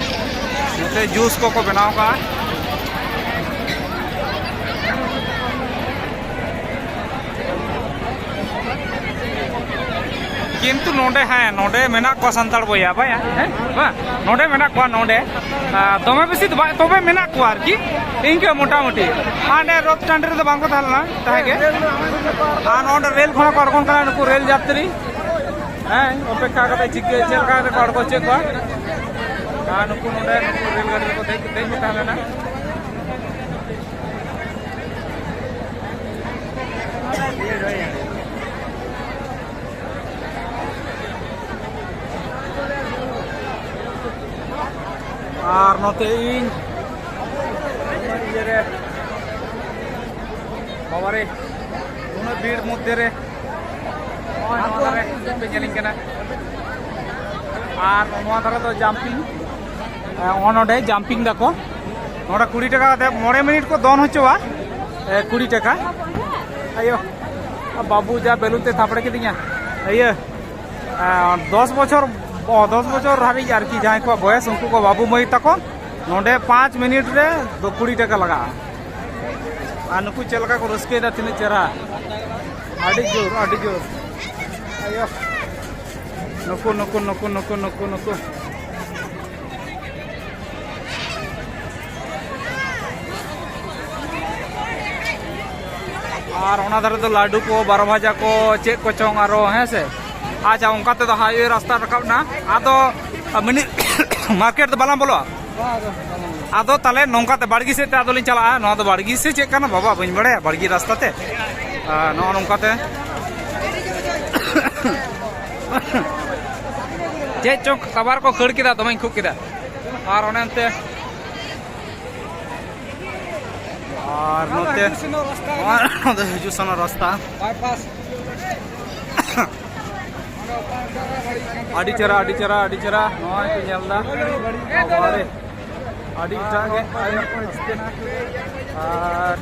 ᱱᱚᱛᱮ ᱡᱩᱥ ᱠᱚᱠᱚ ᱵᱮᱱᱟᱣ ᱠᱟᱜᱼᱟ᱾ ᱠᱤᱱᱛᱩ ᱱᱚᱰᱮ, ᱦᱮᱸ, ᱱᱚᱰᱮ ᱢᱮᱱᱟᱜ ᱠᱚᱣᱟ ᱥᱟᱱᱛᱟᱲ ᱵᱚᱭᱦᱟ, ᱵᱟᱭᱟ, ᱦᱮᱸ, ᱵᱟᱝ, ᱱᱚᱰᱮ ᱢᱮᱱᱟᱜ ᱠᱚᱣᱟ, ᱱᱚᱰᱮ᱾ ᱟᱨ ᱫᱚᱢᱮ ᱵᱮᱥᱤ ᱫᱚ ᱵᱟᱝ, ᱛᱚᱵᱮ ᱢᱮᱱᱟᱜ ᱠᱚᱣᱟ ᱟᱨᱠᱤ, ᱤᱱᱠᱟᱹ ᱢᱚᱴᱟᱢᱩᱴᱤ᱾ ᱦᱟᱸᱰᱮ ᱨᱚᱛ ᱴᱟᱺᱰᱤ ᱨᱮᱫᱚ ᱵᱟᱝ ᱠᱚ ᱛᱟᱦᱮᱸ ᱞᱮᱱᱟ, ᱛᱟᱦᱮᱸ ᱜᱮ᱾ ᱟᱨ ᱱᱚᱰᱮ ᱨᱮᱞ ᱠᱷᱚᱱ ᱠᱚ ᱟᱬᱜᱚᱱ ᱠᱟᱱᱟ ᱱᱩᱠᱩ ᱨᱮᱞ ᱡᱟᱛᱨᱤ᱾ ᱦᱮᱸ, ᱚᱯᱮᱠᱠᱷᱟ ᱠᱟᱛᱮ ᱪᱤᱠᱟᱹ, ᱪᱮᱫ ᱞᱮᱠᱟ ᱠᱟᱛᱮ ᱠᱚ ᱟᱬᱜᱚ ᱦᱚᱪᱚᱭᱮᱫ ᱠᱚᱣᱟ᱾ ᱟᱨ ᱱᱩᱠᱩ ᱱᱚᱰᱮ ᱱᱩᱠᱩ ᱨᱮᱞ ᱜᱟᱹᱰᱤ ᱨᱮᱠᱚ ᱫᱮᱡ, ᱫᱮᱡ ᱠᱚ ᱛᱟᱦᱮᱸ ᱞᱮᱱᱟ᱾ ᱟᱨ ᱱᱚᱛᱮ ᱤᱧ ᱤᱭᱟᱹ ᱨᱮ, ᱵᱟᱵᱟᱨᱮ, ᱩᱱᱟᱹᱜ ᱵᱷᱤᱲ ᱢᱚᱫᱽᱫᱷᱮ ᱨᱮ ᱱᱚᱜᱼᱚᱭ ᱱᱚᱣᱟ ᱫᱷᱟᱨᱮ ᱯᱮ ᱧᱮᱞᱤᱧ ᱠᱟᱱᱟ᱾ ᱟᱨ ᱱᱚᱣᱟ ᱫᱷᱟᱨᱮ ᱫᱚ jumping, ᱱᱚᱜᱼᱚ ᱱᱚᱰᱮ jumping ᱫᱟᱠᱚ᱾ ᱱᱚᱰᱮ ᱠᱩᱲᱤ ᱴᱟᱠᱟ ᱠᱟᱛᱮ ᱢᱚᱬᱮ ᱢᱤᱱᱤᱴ ᱠᱚ ᱫᱚᱱ ᱦᱚᱪᱚᱣᱟ᱾ ᱮ, ᱠᱩᱲᱤ ᱴᱟᱠᱟ᱾ ᱟᱭᱳ, ᱵᱟᱹᱵᱩ ᱡᱟ ᱵᱮᱞᱩᱱ ᱛᱮ ᱛᱷᱟᱯᱲᱮ ᱠᱤᱫᱤᱧᱟ᱾ ᱤᱭᱟᱹ, ᱮ, ᱫᱚᱥ ᱵᱚᱪᱷᱚᱨ, ᱚ, ᱫᱚᱥ ᱵᱚᱪᱷᱚᱨ ᱦᱟᱹᱵᱤᱡ ᱟᱨᱠᱤ, ᱡᱟᱦᱟᱸᱭ ᱠᱚᱣᱟᱜ ᱵᱚᱭᱮᱥ, ᱩᱱᱠᱩ ᱠᱚ ᱵᱟᱹᱵᱩ ᱢᱟᱹᱭ ᱛᱟᱠᱚ ᱱᱚᱰᱮ ᱯᱟᱸᱪ ᱢᱤᱱᱤᱴ ᱨᱮ ᱫᱚ ᱠᱩᱲᱤ ᱴᱟᱠᱟ ᱞᱟᱜᱟᱜᱼᱟ᱾ ᱟᱨ ᱱᱩᱠᱩ ᱪᱮᱫ ᱞᱮᱠᱟ ᱠᱚ ᱨᱟᱹᱥᱠᱟᱹᱭᱮᱫᱟ, ᱛᱤᱱᱟᱹᱜ ᱪᱮᱦᱨᱟ, ᱟᱹᱰᱤ ᱡᱳᱨ, ᱟᱹᱰᱤ ᱡᱳᱨ᱾ ᱟᱭᱳ, ᱱᱩᱠᱩ, ᱱᱩᱠᱩ, ᱱᱩᱠᱩ, ᱱᱩᱠᱩ, ᱱᱩᱠᱩ, ᱱᱩᱠᱩ᱾ ᱟᱨ ᱚᱱᱟ ᱫᱷᱟᱨᱮ ᱫᱚ ᱞᱟᱹᱰᱩ ᱠᱚ, ᱵᱟᱨᱚ ᱵᱷᱟᱡᱟ ᱠᱚ, ᱪᱮᱫ ᱠᱚᱪᱚᱝ ᱟᱨᱚ, ᱦᱮᱸ ᱥᱮ᱾ ᱟᱪᱪᱷᱟ, ᱚᱱᱠᱟ ᱛᱮᱫᱚ highway ᱨᱟᱥᱛᱟ ᱨᱟᱠᱟᱵ ᱮᱱᱟ᱾ ᱟᱫᱚ ᱢᱤᱱᱤ ᱢᱟᱨᱠᱮᱴ ᱫᱚ ᱵᱟᱞᱟᱝ ᱵᱚᱞᱚᱜᱼᱟ᱾ ᱟᱫᱚ ᱛᱟᱦᱞᱮ ᱱᱚᱝᱠᱟ ᱛᱮ ᱵᱟᱲᱜᱮ ᱥᱮᱫ ᱛᱮ ᱟᱫᱚ ᱞᱤᱧ ᱪᱟᱞᱟᱜᱼᱟ᱾ ᱱᱚᱣᱟ ᱫᱚ ᱵᱟᱲᱜᱮ ᱥᱮ ᱪᱮᱫ ᱠᱟᱱᱟ ᱵᱟᱵᱟ, ᱵᱟᱹᱧ ᱵᱟᱲᱟᱭᱟ, ᱵᱟᱲᱜᱮ ᱨᱟᱥᱛᱟ ᱛᱮ᱾ ᱟᱨ ᱱᱚᱜᱼᱚ ᱱᱚᱝᱠᱟ ᱛᱮ ᱪᱮᱫ ᱪᱚᱝ ᱠᱟᱵᱟᱨ ᱠᱚ ᱠᱷᱟᱹᱲ ᱠᱮᱫᱟ, ᱫᱚᱢᱮᱧ ᱠᱷᱩᱜ ᱠᱮᱫᱟ᱾ ᱟᱨ ᱚᱱᱮ ᱚᱱᱛᱮ, ᱟᱨ ᱱᱚᱛᱮ, ᱱᱚᱣᱟ ᱫᱚ ᱦᱤᱡᱩᱜ ᱥᱮᱱᱚᱜ ᱨᱟᱥᱛᱟ᱾ ᱟᱹᱰᱤ ᱪᱮᱦᱨᱟ, ᱟᱹᱰᱤ ᱪᱮᱦᱨᱟ, ᱟᱹᱰᱤ ᱪᱮᱦᱨᱟ᱾ ᱱᱚᱜᱼᱚᱭ ᱯᱮ ᱧᱮᱞ ᱮᱫᱟ, ᱵᱟᱵᱟᱨᱮ, ᱟᱹᱰᱤ ᱮᱴᱟᱜ ᱜᱮ᱾ ᱟᱨ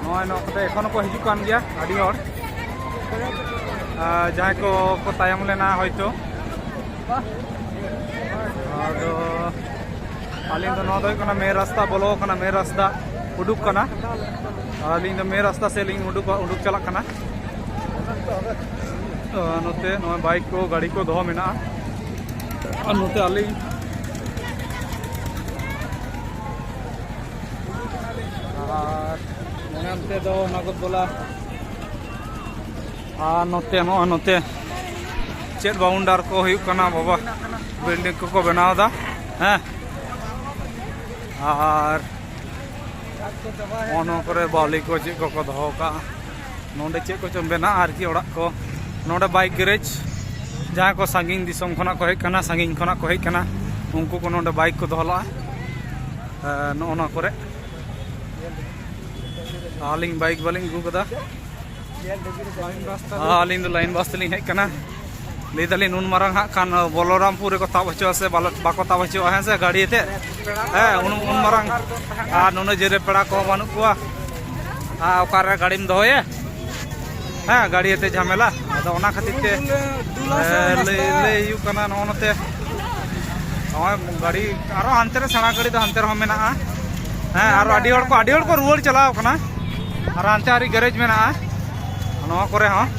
ᱱᱚᱜᱼᱚᱭ ᱱᱚᱣᱟ ᱠᱚᱛᱮ ᱮᱠᱷᱚᱱ ᱦᱚᱸᱠᱚ ᱦᱤᱡᱩᱜ ᱠᱟᱱ ᱜᱮᱭᱟ ᱟᱹᱰᱤ ᱦᱚᱲ᱾ ᱟᱨ ᱡᱟᱦᱟᱸᱭ ᱠᱚ ᱠᱚ ᱛᱟᱭᱚᱢ ᱞᱮᱱᱟ ᱦᱚᱭᱛᱳ᱾ ᱟᱫᱚ ᱟᱹᱞᱤᱧ ᱫᱚ, ᱱᱚᱣᱟ ᱫᱚ ᱦᱩᱭᱩᱜ ᱠᱟᱱᱟ ᱢᱮᱱ ᱨᱟᱥᱛᱟ, ᱵᱚᱞᱚ ᱠᱟᱱᱟ, ᱢᱮᱱ ᱨᱟᱥᱛᱟ ᱩᱰᱩᱠ ᱠᱟᱱᱟ᱾ ᱟᱹᱞᱤᱧ ᱫᱚ ᱢᱮᱱ ᱨᱟᱥᱛᱟ ᱥᱮᱫ ᱞᱤᱧ ᱩᱰᱩᱠ, ᱩᱰᱩᱠ ᱪᱟᱞᱟᱜ ᱠᱟᱱᱟ᱾ ᱟᱨ ᱱᱚᱛᱮ ᱱᱚᱜᱼᱚᱭ ᱵᱟᱭᱤᱠ ᱠᱚ, ᱜᱟᱹᱰᱤ ᱠᱚ ᱫᱚᱦᱚ ᱢᱮᱱᱟᱜᱼᱟ᱾ ᱟᱨ ᱱᱚᱛᱮ ᱟᱹᱞᱤᱧ, ᱟᱨ ᱚᱱᱮ ᱚᱱᱛᱮ ᱫᱚ ᱱᱟᱜᱚᱨᱫᱚᱞᱟ᱾ ᱟᱨ ᱱᱚᱛᱮ, ᱱᱚᱜᱼᱚᱭ ᱱᱚᱛᱮ ᱪᱮᱫ ᱵᱟᱣᱩᱱᱰᱟᱨ ᱠᱚ ᱦᱩᱭᱩᱜ ᱠᱟᱱᱟ ᱵᱟᱵᱟ, ᱵᱤᱞᱰᱤᱝ ᱠᱚᱠᱚ ᱵᱮᱱᱟᱣ ᱮᱫᱟ᱾ ᱦᱮᱸ, ᱟᱨ ᱱᱚᱜᱼᱚ ᱱᱚᱣᱟ ᱠᱚᱨᱮ ᱵᱟᱣᱞᱤ ᱠᱚ ᱪᱮᱫ ᱠᱚᱠᱚ ᱫᱚᱦᱚ ᱠᱟᱜᱼᱟ᱾ ᱱᱚᱰᱮ ᱪᱮᱫ ᱠᱚᱪᱚᱝ ᱵᱮᱱᱟᱜᱼᱟ ᱟᱨᱠᱤ, ᱚᱲᱟᱜ ᱠᱚ᱾ ᱱᱚᱰᱮ ᱵᱟᱭᱤᱠ ᱜᱮᱨᱮᱡᱽ, ᱡᱟᱦᱟᱸᱭ ᱠᱚ ᱥᱟᱺᱜᱤᱧ ᱫᱤᱥᱚᱢ ᱠᱷᱚᱱᱟᱜ ᱠᱚ ᱦᱮᱡ ᱠᱟᱱᱟ, ᱥᱟᱺᱜᱤᱧ ᱠᱷᱚᱱᱟᱜ ᱠᱚ ᱦᱮᱡ ᱠᱟᱱᱟ, ᱩᱱᱠᱩ ᱠᱚ ᱱᱚᱰᱮ ᱵᱟᱭᱤᱠ ᱠᱚ ᱫᱚᱦᱚ ᱞᱟᱜᱼᱟ᱾ ᱮ, ᱱᱚᱜᱼᱚ ᱱᱚᱣᱟ ᱠᱚᱨᱮ᱾ ᱟᱹᱞᱤᱧ ᱵᱟᱭᱤᱠ ᱵᱟᱹᱞᱤᱧ ᱟᱹᱜᱩ ᱠᱟᱫᱟ᱾ ᱟᱹᱞᱤᱧ ᱫᱚ ᱞᱟᱭᱤᱱ ᱵᱟᱥ ᱛᱮᱞᱤᱧ ᱦᱮᱡ ᱠᱟᱱᱟ᱾ ᱞᱟᱹᱭ ᱫᱟᱞᱤᱧ ᱱᱩᱱ ᱢᱟᱨᱟᱝ ᱦᱟᱸᱜ ᱠᱷᱟᱱ ᱵᱚᱞᱚᱨᱟᱢᱯᱩᱨ ᱨᱮᱠᱚ ᱛᱟᱵ ᱦᱚᱪᱚᱜᱼᱟ ᱥᱮ ᱵᱟᱞᱮ, ᱵᱟᱠᱚ ᱛᱟᱵ ᱦᱚᱪᱚᱜᱼᱟ, ᱦᱮᱸ ᱥᱮ, ᱜᱟᱹᱲᱤ ᱟᱛᱮ? ᱦᱮᱸ, ᱩᱱ, ᱩᱱ ᱢᱟᱨᱟᱝ ᱟᱨ ᱱᱩᱱᱟᱹᱜ ᱡᱳᱨ ᱨᱮ ᱯᱮᱲᱟ ᱠᱚᱦᱚᱸ ᱵᱟᱹᱱᱩᱜ ᱠᱚᱣᱟ᱾ ᱟᱨ ᱚᱠᱟᱨᱮ ᱜᱟᱹᱲᱤᱢ ᱫᱚᱦᱚᱭᱟ? ᱦᱮᱸ, ᱜᱟᱹᱲᱤ ᱟᱛᱮ ᱡᱷᱟᱢᱮᱞᱟ᱾ ᱟᱫᱚ ᱚᱱᱟ ᱠᱷᱟᱹᱛᱤᱨ ᱛᱮ, ᱮ, ᱞᱟᱹᱭ, ᱞᱟᱹᱭ ᱦᱩᱭᱩᱜ ᱠᱟᱱᱟ ᱱᱚᱜᱼᱚ ᱱᱚᱛᱮ᱾ ᱱᱚᱜᱼᱚᱭ ᱜᱟᱹᱲᱤ ᱟᱨᱚ ᱦᱟᱱᱛᱮ ᱨᱮ, ᱥᱮᱬᱟ ᱜᱟᱹᱲᱤ ᱫᱚ ᱦᱟᱱᱛᱮ ᱨᱮᱦᱚᱸ ᱢᱮᱱᱟᱜᱼᱟ᱾ ᱦᱮᱸ, ᱟᱨᱚ ᱟᱹᱰᱤ ᱦᱚᱲ ᱠᱚ, ᱟᱹᱰᱤ ᱦᱚᱲ ᱠᱚ ᱨᱩᱣᱟᱹᱲ ᱪᱟᱞᱟᱣ ᱠᱟᱱᱟ᱾ ᱟᱨ ᱦᱟᱱᱛᱮ ᱟᱹᱨᱤ ᱜᱮᱨᱮᱡᱽ ᱢᱮᱱᱟᱜᱼᱟ ᱱᱚᱣᱟ ᱠᱚᱨᱮ ᱦᱚᱸ᱾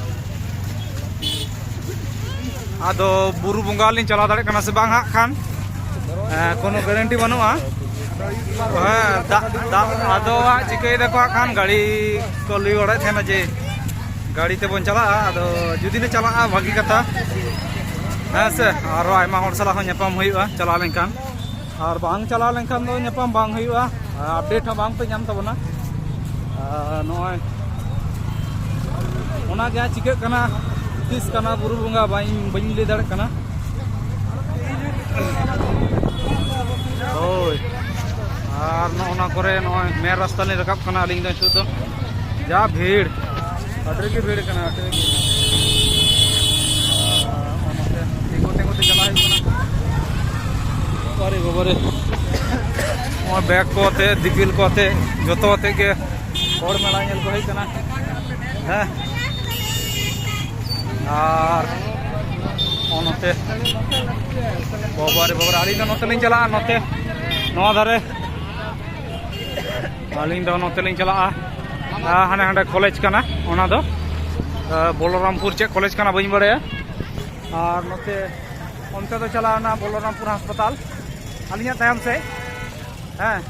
ᱟᱫᱚ ᱵᱩᱨᱩ ᱵᱚᱸᱜᱟ ᱞᱤᱧ ᱪᱟᱞᱟᱣ ᱫᱟᱲᱮᱭᱟᱜ ᱠᱟᱱᱟ ᱥᱮ ᱵᱟᱝ ᱦᱟᱸᱜ ᱠᱷᱟᱱ, ᱮ, ᱠᱳᱱᱳ ᱜᱮᱨᱮᱱᱴᱤ ᱵᱟᱹᱱᱩᱜᱼᱟ᱾ ᱦᱮᱸ, ᱫᱟᱜ, ᱫᱟᱜ, ᱟᱫᱚ ᱦᱟᱸᱜ ᱪᱤᱠᱟᱹᱭ ᱫᱟᱠᱚ ᱦᱟᱸᱜ ᱠᱷᱟᱱ, ᱜᱟᱹᱲᱤ ᱠᱚ ᱞᱟᱹᱭ ᱵᱟᱲᱟᱭᱮᱫ ᱛᱟᱦᱮᱱᱟ ᱡᱮ ᱜᱟᱹᱲᱤ ᱛᱮᱵᱚᱱ ᱪᱟᱞᱟᱜᱼᱟ᱾ ᱟᱫᱚ ᱡᱩᱫᱤ ᱞᱮ ᱪᱟᱞᱟᱜᱼᱟ, ᱵᱷᱟᱹᱜᱤ ᱠᱟᱛᱷᱟ, ᱦᱮᱸ ᱥᱮ, ᱟᱨᱚ ᱟᱭᱢᱟ ᱦᱚᱲ ᱥᱟᱞᱟᱜ ᱦᱚᱸ ᱧᱟᱯᱟᱢ ᱦᱩᱭᱩᱜᱼᱟ ᱪᱟᱞᱟᱣ ᱞᱮᱱᱠᱷᱟᱱ᱾ ᱟᱨ ᱵᱟᱝ ᱪᱟᱞᱟᱣ ᱞᱮᱱᱠᱷᱟᱱ ᱫᱚ ᱧᱟᱯᱟᱢ ᱵᱟᱝ ᱦᱩᱭᱩᱜᱼᱟ, ᱟᱯᱰᱮᱴ ᱦᱚᱸ ᱵᱟᱝ ᱯᱮ ᱧᱟᱢ ᱛᱟᱵᱚᱱᱟ᱾ ᱟᱨ ᱱᱚᱜᱼᱚᱭ ᱚᱱᱟᱜᱮ ᱦᱟᱸᱜ ᱪᱤᱠᱟᱹᱜ ᱠᱟᱱᱟ, ᱛᱤᱥ ᱠᱟᱱᱟ ᱵᱩᱨᱩ ᱵᱚᱸᱜᱟ, ᱵᱟᱹᱧ, ᱵᱟᱹᱧ ᱞᱟᱹᱭ ᱫᱟᱲᱮᱭᱟᱜ ᱠᱟᱱᱟ᱾ ᱦᱳᱭ, ᱟᱨ ᱱᱚᱜᱼᱚ ᱱᱚᱣᱟ ᱠᱚᱨᱮ ᱱᱚᱜᱼᱚᱭ ᱢᱮᱱ ᱨᱟᱥᱛᱟ ᱞᱤᱧ ᱨᱟᱠᱟᱵ ᱠᱟᱱᱟ ᱟᱹᱞᱤᱧ ᱫᱚ ᱱᱤᱛᱚᱜ ᱫᱚ᱾ ᱡᱟ ᱵᱷᱤᱲ, ᱟᱹᱰᱤ ᱜᱮ ᱵᱷᱤᱲ ᱠᱟᱱᱟ, ᱟᱹᱰᱤ ᱜᱮ᱾ ᱟᱨ ᱱᱚᱛᱮ ᱛᱤᱸᱜᱩ ᱛᱤᱸᱜᱩ ᱛᱮ ᱪᱟᱞᱟᱜ ᱦᱩᱭᱩᱜ ᱠᱟᱱᱟ᱾ ᱟᱨᱮ ᱵᱟᱵᱟ ᱨᱮ, ᱱᱚᱣᱟ ᱵᱮᱜᱽ ᱠᱚ ᱟᱛᱮ, ᱫᱤᱯᱤᱞ ᱠᱚ ᱟᱛᱮ, ᱡᱚᱛᱚ ᱟᱛᱮ ᱜᱮ ᱦᱚᱲ ᱢᱮᱞᱟ ᱧᱮᱞ ᱠᱚ ᱦᱮᱡ ᱠᱟᱱᱟ᱾ ᱦᱮᱸ, ᱟᱨ ᱱᱚᱜᱼᱚ ᱱᱚᱛᱮ, ᱵᱟᱵᱟ ᱨᱮ ᱵᱟᱵᱟ ᱨᱮ, ᱟᱹᱞᱤᱧ ᱫᱚ ᱱᱚᱛᱮ ᱞᱤᱧ ᱪᱟᱞᱟᱜᱼᱟ, ᱱᱚᱛᱮ, ᱱᱚᱣᱟ ᱫᱷᱟᱨᱮ᱾ ᱟᱹᱞᱤᱧ ᱫᱚ ᱱᱚᱛᱮ ᱞᱤᱧ ᱪᱟᱞᱟᱜᱼᱟ᱾ ᱟᱨ ᱦᱟᱱᱮ ᱦᱟᱸᱰᱮ ᱠᱚᱞᱮᱡᱽ ᱠᱟᱱᱟ, ᱚᱱᱟ ᱫᱚ, ᱟᱨ ᱵᱚᱞᱚᱨᱟᱢᱯᱩᱨ ᱪᱮᱫ ᱠᱚᱞᱮᱡᱽ ᱠᱟᱱᱟ ᱵᱟᱹᱧ ᱵᱟᱲᱟᱭᱟ᱾ ᱟᱨ ᱱᱚᱛᱮ, ᱚᱱᱛᱮ ᱫᱚ ᱪᱟᱞᱟᱣᱱᱟ ᱵᱚᱞᱚᱨᱟᱢᱯᱩᱨ ᱦᱟᱥᱯᱟᱛᱟᱞ, ᱟᱹᱞᱤᱧᱟᱜ ᱛᱟᱭᱚᱢ ᱥᱮᱫ᱾ ᱦᱮᱸ,